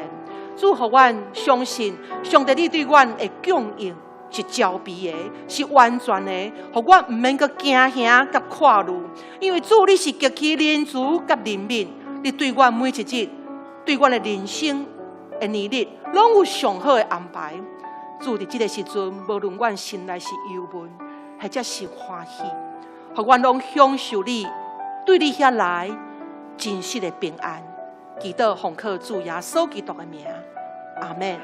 主，予阮相信，上帝你對阮的供應是周備的，是完全的，予阮毋免閣驚嚇佮掛慮，因為主你是極其仁慈佮憐憫，你對阮每一日，對阮的人生的年日，攏有上好的安排。主，佇這个時陣，無論阮心內是憂悶，或者是歡喜，予阮攏享受你對你遐來真實的平安。祈禱奉靠主耶穌基督的名，阿們。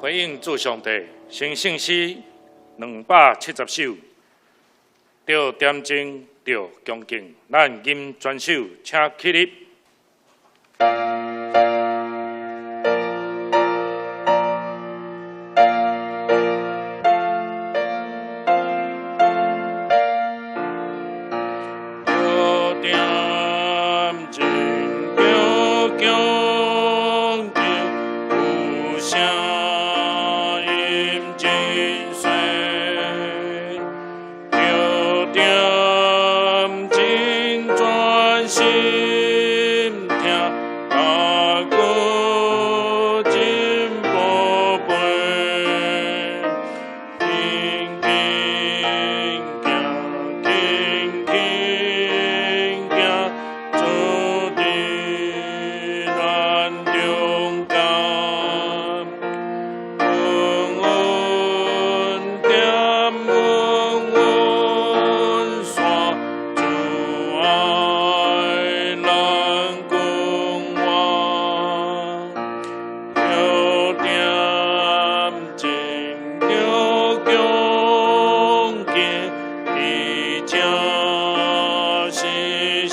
回應主上帝，成聖詩270首，著恬靜，著恭敬，咱吟全首，請起立。著恬靜，著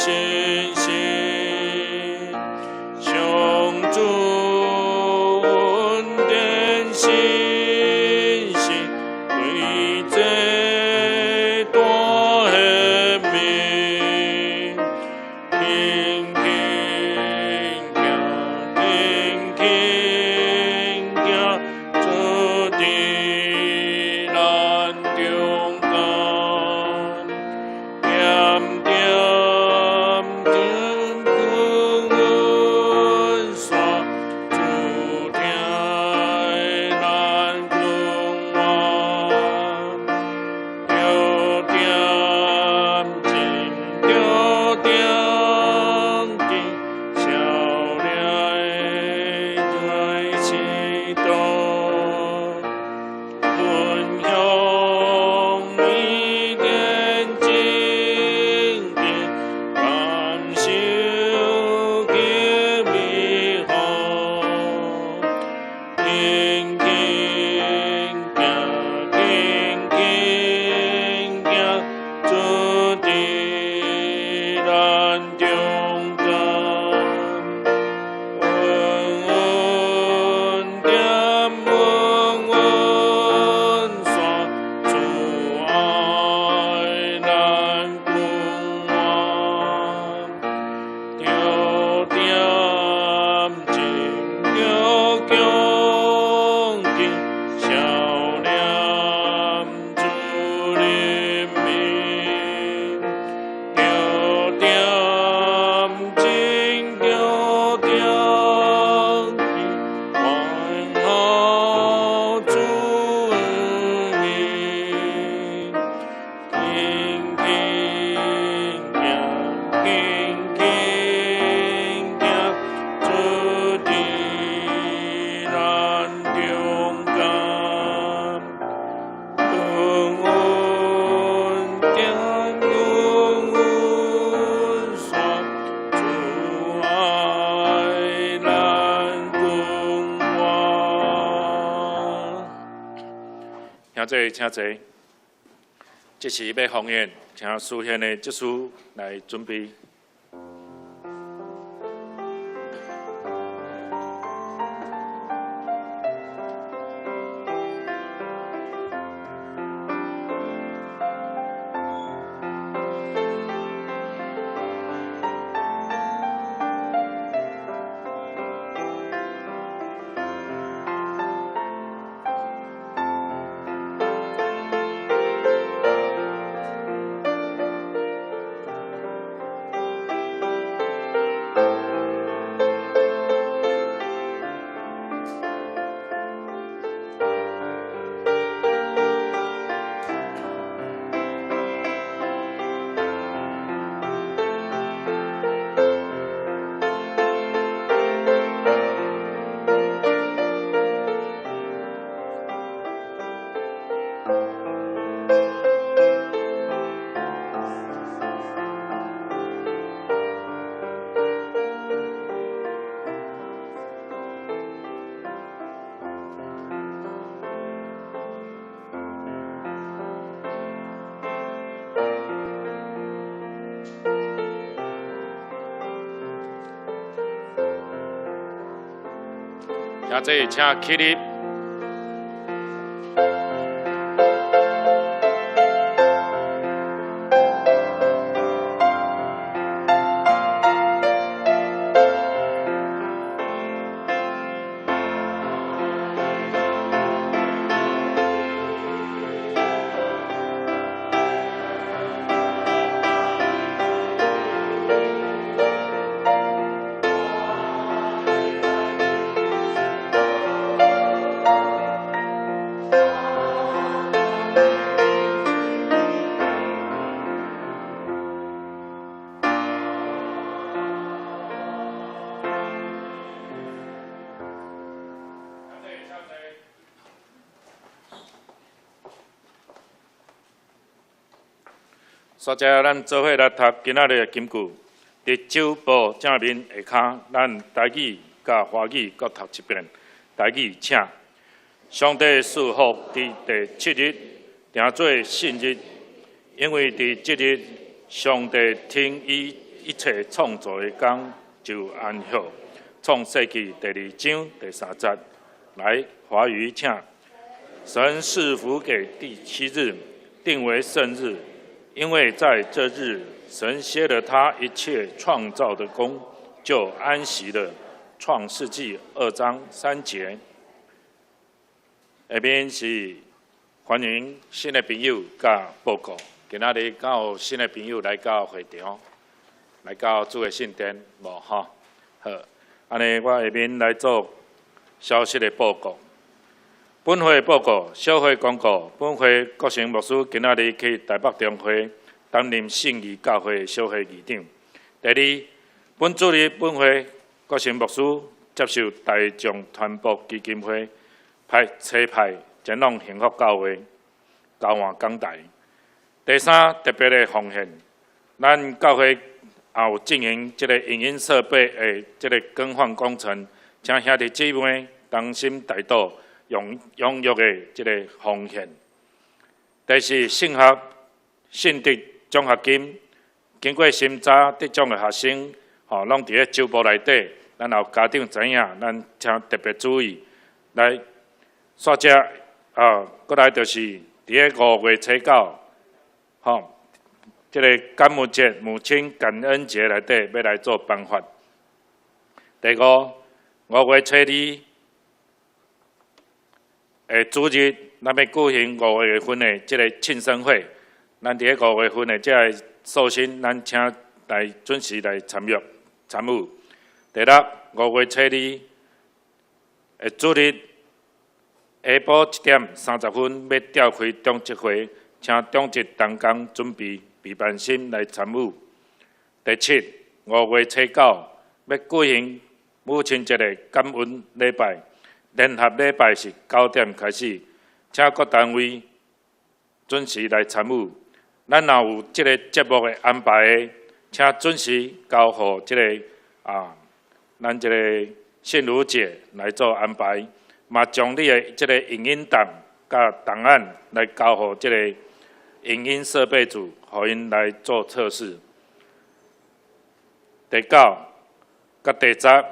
信心，上主恩典信心，對這大顯明，輕輕行，輕輕行，主佇咱中間，點點點阮山，主疼咱君王，著點睛，著點睛，少年的祈禱，分享伊典真經，感受極美好，輕輕行，輕輕行，主佇咱中間，恩典阮山，主愛咱君王，著點睛，著恭敬，少年主人民，著點睛，著點睛，榮耀主名，輕輕行，輕輕行，主佇咱中間，恩典阮山，主愛咱君王。兄弟，請坐。這時欲奉獻，請司獻的執事來準備。兄弟，請起立。煞者，咱做伙來讀今仔日的金句。佇酒寶正面下跤，咱台語佮華語各讀一遍。台語請。上帝賜福佇第七日，定做聖日，因為佇這日，上帝停伊一切創造的工就安歇。創世記第二章第三節，來華語請。神賜福給第七日，定為聖日，因為在這日，神歇了他一切創造的工，就安息了。創世記二章三節。下面是歡迎新的朋友佮報告。今仔日敢有新的朋友來到會場，來到主的聖殿，無吼？好，按呢我下面來做消息的報告。本會報告，小會公告，本會國成牧師今仔日去台北中會擔任信義教會小會議長。第二，本主日本會國成牧師接受大眾傳播基金會派差派前往幸福教會交換講台。第三，特別的奉獻，咱教會也有進行這個影音設備的這個更換工程，請兄弟姊妹同心代禱，踴躍的這個奉獻。第四，信學信德獎學金，經過審查得獎的學生，吼，攏佇咧週報內底，咱有家長知影，咱請特別注意。來，煞者啊，閣來就是佇咧五月初九，吼，這個感恩節、母親感恩節內底欲來做頒發。第五，五月初二的主日，咱欲舉行五月份的這個慶生會。咱佇咧五月份的這個壽星，咱請來準時來參與參與。第六，五月初二的主日下晡1點30分，欲召開長執會，請長執同工準備備辦心來參與。第七，五月初九欲舉行母親節的感恩禮拜，聯合禮拜是9點開始，請各單位準時來參與。咱若有這個節目的安排的，請準時交予這個啊，咱這個信如姐來做安排，嘛將你的這個影音檔佮檔案來交予這個影音設備組，予𪜶來做測試。第九佮第十，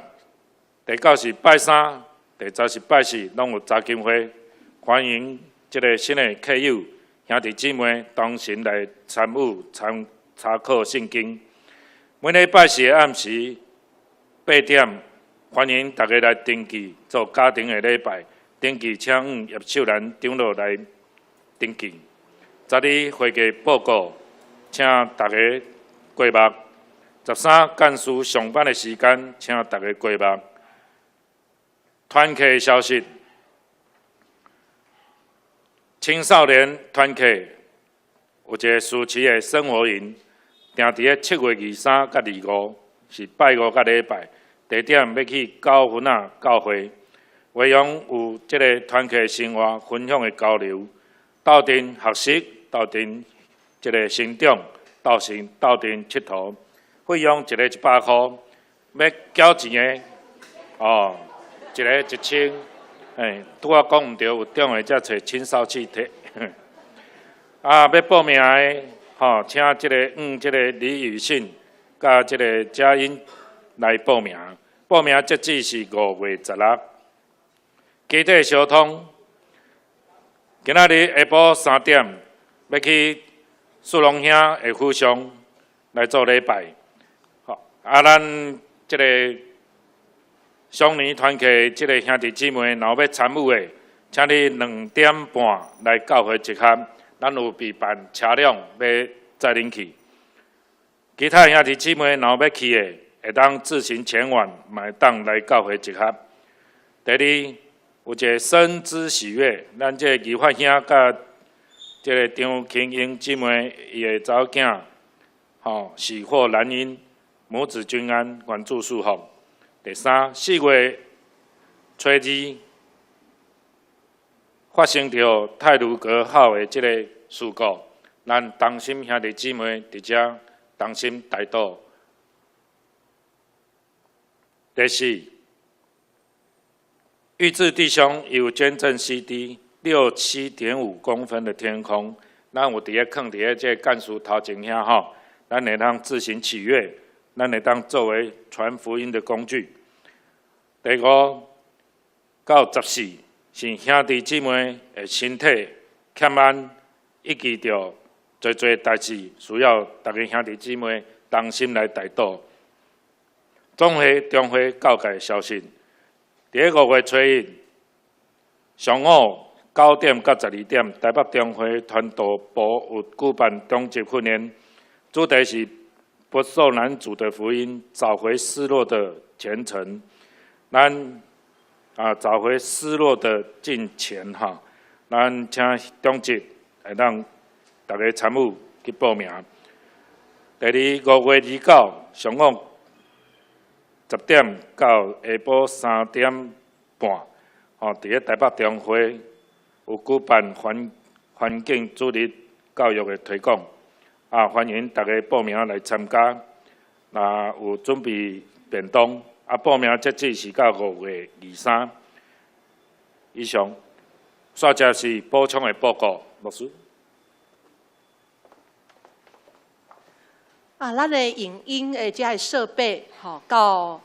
第九是拜三，第十是拜四，攏有查經會，歡迎這個新的客友兄弟姊妹同心來參與參查考聖經。每禮拜四的暗時8點，歡迎大家來登記做家庭的禮拜。登記請向葉秀蘭長老來登記。十二會計報告，請大家過目。十三幹事上班的時間，請大家過目。團契消息，青少年團契有一個暑期的生活營，定佇咧7月23佮25，是拜五佮禮拜，地點欲去九份仔教會。內容有這個團契生活分享的交流，鬥陣學習，鬥陣這個成長，鬥陣鬥陣𨑨迌，費用一個100箍，欲繳錢的哦，一個1000，嘿，拄仔講毋著，有中的才揣清掃器摕。啊，欲報名的吼，請這個這個李宇信佮這個佳音來報名，報名截止是5月16。基地相通，今仔日下晡3點欲去四龍兄的府上來做禮拜。好，啊，咱這個少年團契這個兄弟姊妹，若有欲參與的，請你2點半來教會集合，咱有備辦車輛欲載恁去。其他兄弟姊妹若有欲去的，會當自行前往，嘛會當來教會集合。第二，有一個生之喜悅，咱這個義發兄佮這個張慶英姊妹伊的查某囝，吼喜獲男嬰，母子均安，願主祝福。第三，4月初二發生著太魯閣號的這個事故，咱同心兄弟姊妹佇遮同心代禱。第四，玉志弟兄有捐贈 CD 67.5公分的天空，咱有佇咧囥佇咧這個幹事頭前遐吼，咱會當自行取閱，咱會當作為傳福音的工具。第五到十四是兄弟姊妹的身體欠安，以及著濟濟代誌，需要逐家兄弟姊妹同心來代禱。總會中會告解消息，佇咧5月初一上午9點到12點，台北中會傳道部有舉辦中級訓練，主題是不受攔阻的福音，找回失落的前程。咱啊，找回失落的敬虔哈，咱請中級會當逐家參與去報名。第二，5月29上午10點到下晡3點半，吼，佇咧台北中會有舉辦環境主日教育的推廣，啊，歡迎大家報名來參加。若有準備便當，啊，報名截止是到5月23。以上，煞只是補充的報告，牧師。啊，咱的影音的這个設備，吼，到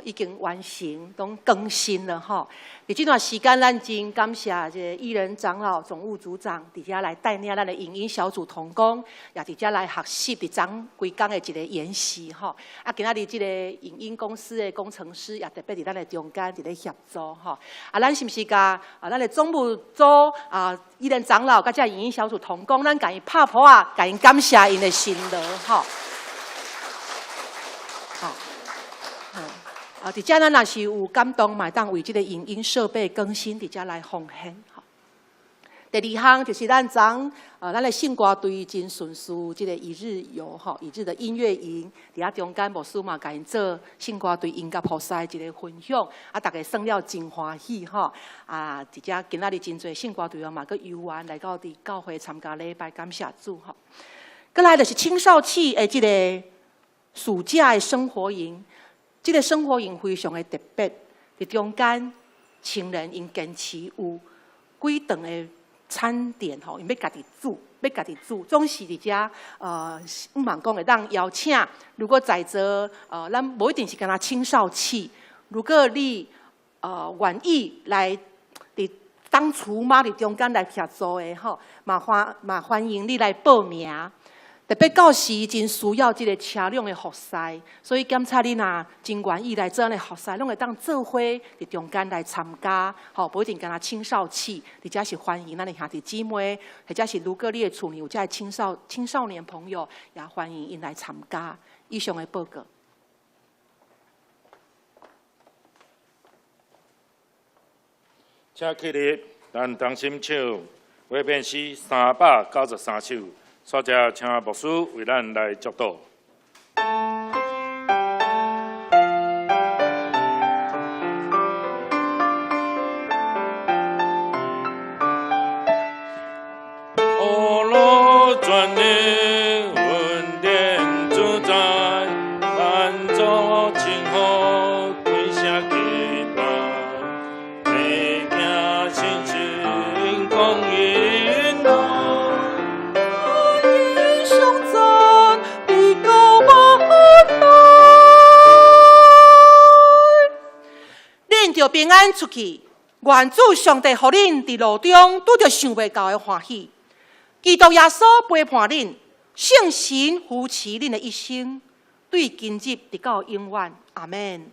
已經完成，攏更新了吼。佇這段時間，咱真感謝這個義人長老、總務組長佇遮來帶領咱的影音小組同工，也佇遮來學習佇昨規工的一個研習吼。啊，今仔日這個影音公司的工程師也特別佇咱的中間佇咧協助吼。啊，咱是毋是共啊？咱的總務組啊，義人長老佮這影音小組同工，咱共伊拍噗仔，共𪜶感謝𪜶的辛勞吼。好，啊，佇遮咱若是有感動，嘛會當為這個影音設備更新，佇遮來奉獻。第二項就是咱昨咱的聖歌隊真順遂，這個一日遊吼，一日的音樂營，佇遐中間牧師嘛，共𪜶做聖歌隊音樂服侍一個分享，啊，逐家耍了真歡喜吼。啊，佇遮今仔日真濟聖歌隊員嘛，閣遊玩來到佇教會參加禮拜，感謝主吼。閣來就是青少期的這個暑假的生活營，這個生活營非常的特別，佇中間青年𪜶堅持有幾頓的餐點吼，𪜶欲家己煮，欲家己煮，總是佇遮毋茫講會當邀請。如果在座咱無一定是干焦青少期，如果你願意來佇當廚媽佇中間來協助的吼，嘛歡迎你來報名。特別到時真需要這個車輛的服侍，所以檢查你若真願意來做按呢服侍，攏會當做伙佇中間來參加，吼，無一定干焦青少期，佇遮是歡迎咱的兄弟姊妹，或者是如果你的厝裡有這个青少年朋友，也歡迎𪜶來參加。以上的報告。請起立，咱同心唱畫面詩393首。煞只請牧師為咱來祝禱。阿羅全能恩典主宰，萬族稱呼開聲敬拜，地行信心光陰路。相讚，比高萬代。恁著平安出去，願主上帝予恁佇路中拄著想袂到的歡喜。基督耶穌陪伴恁，聖神扶持恁的一生，對今日直到永遠。阿們。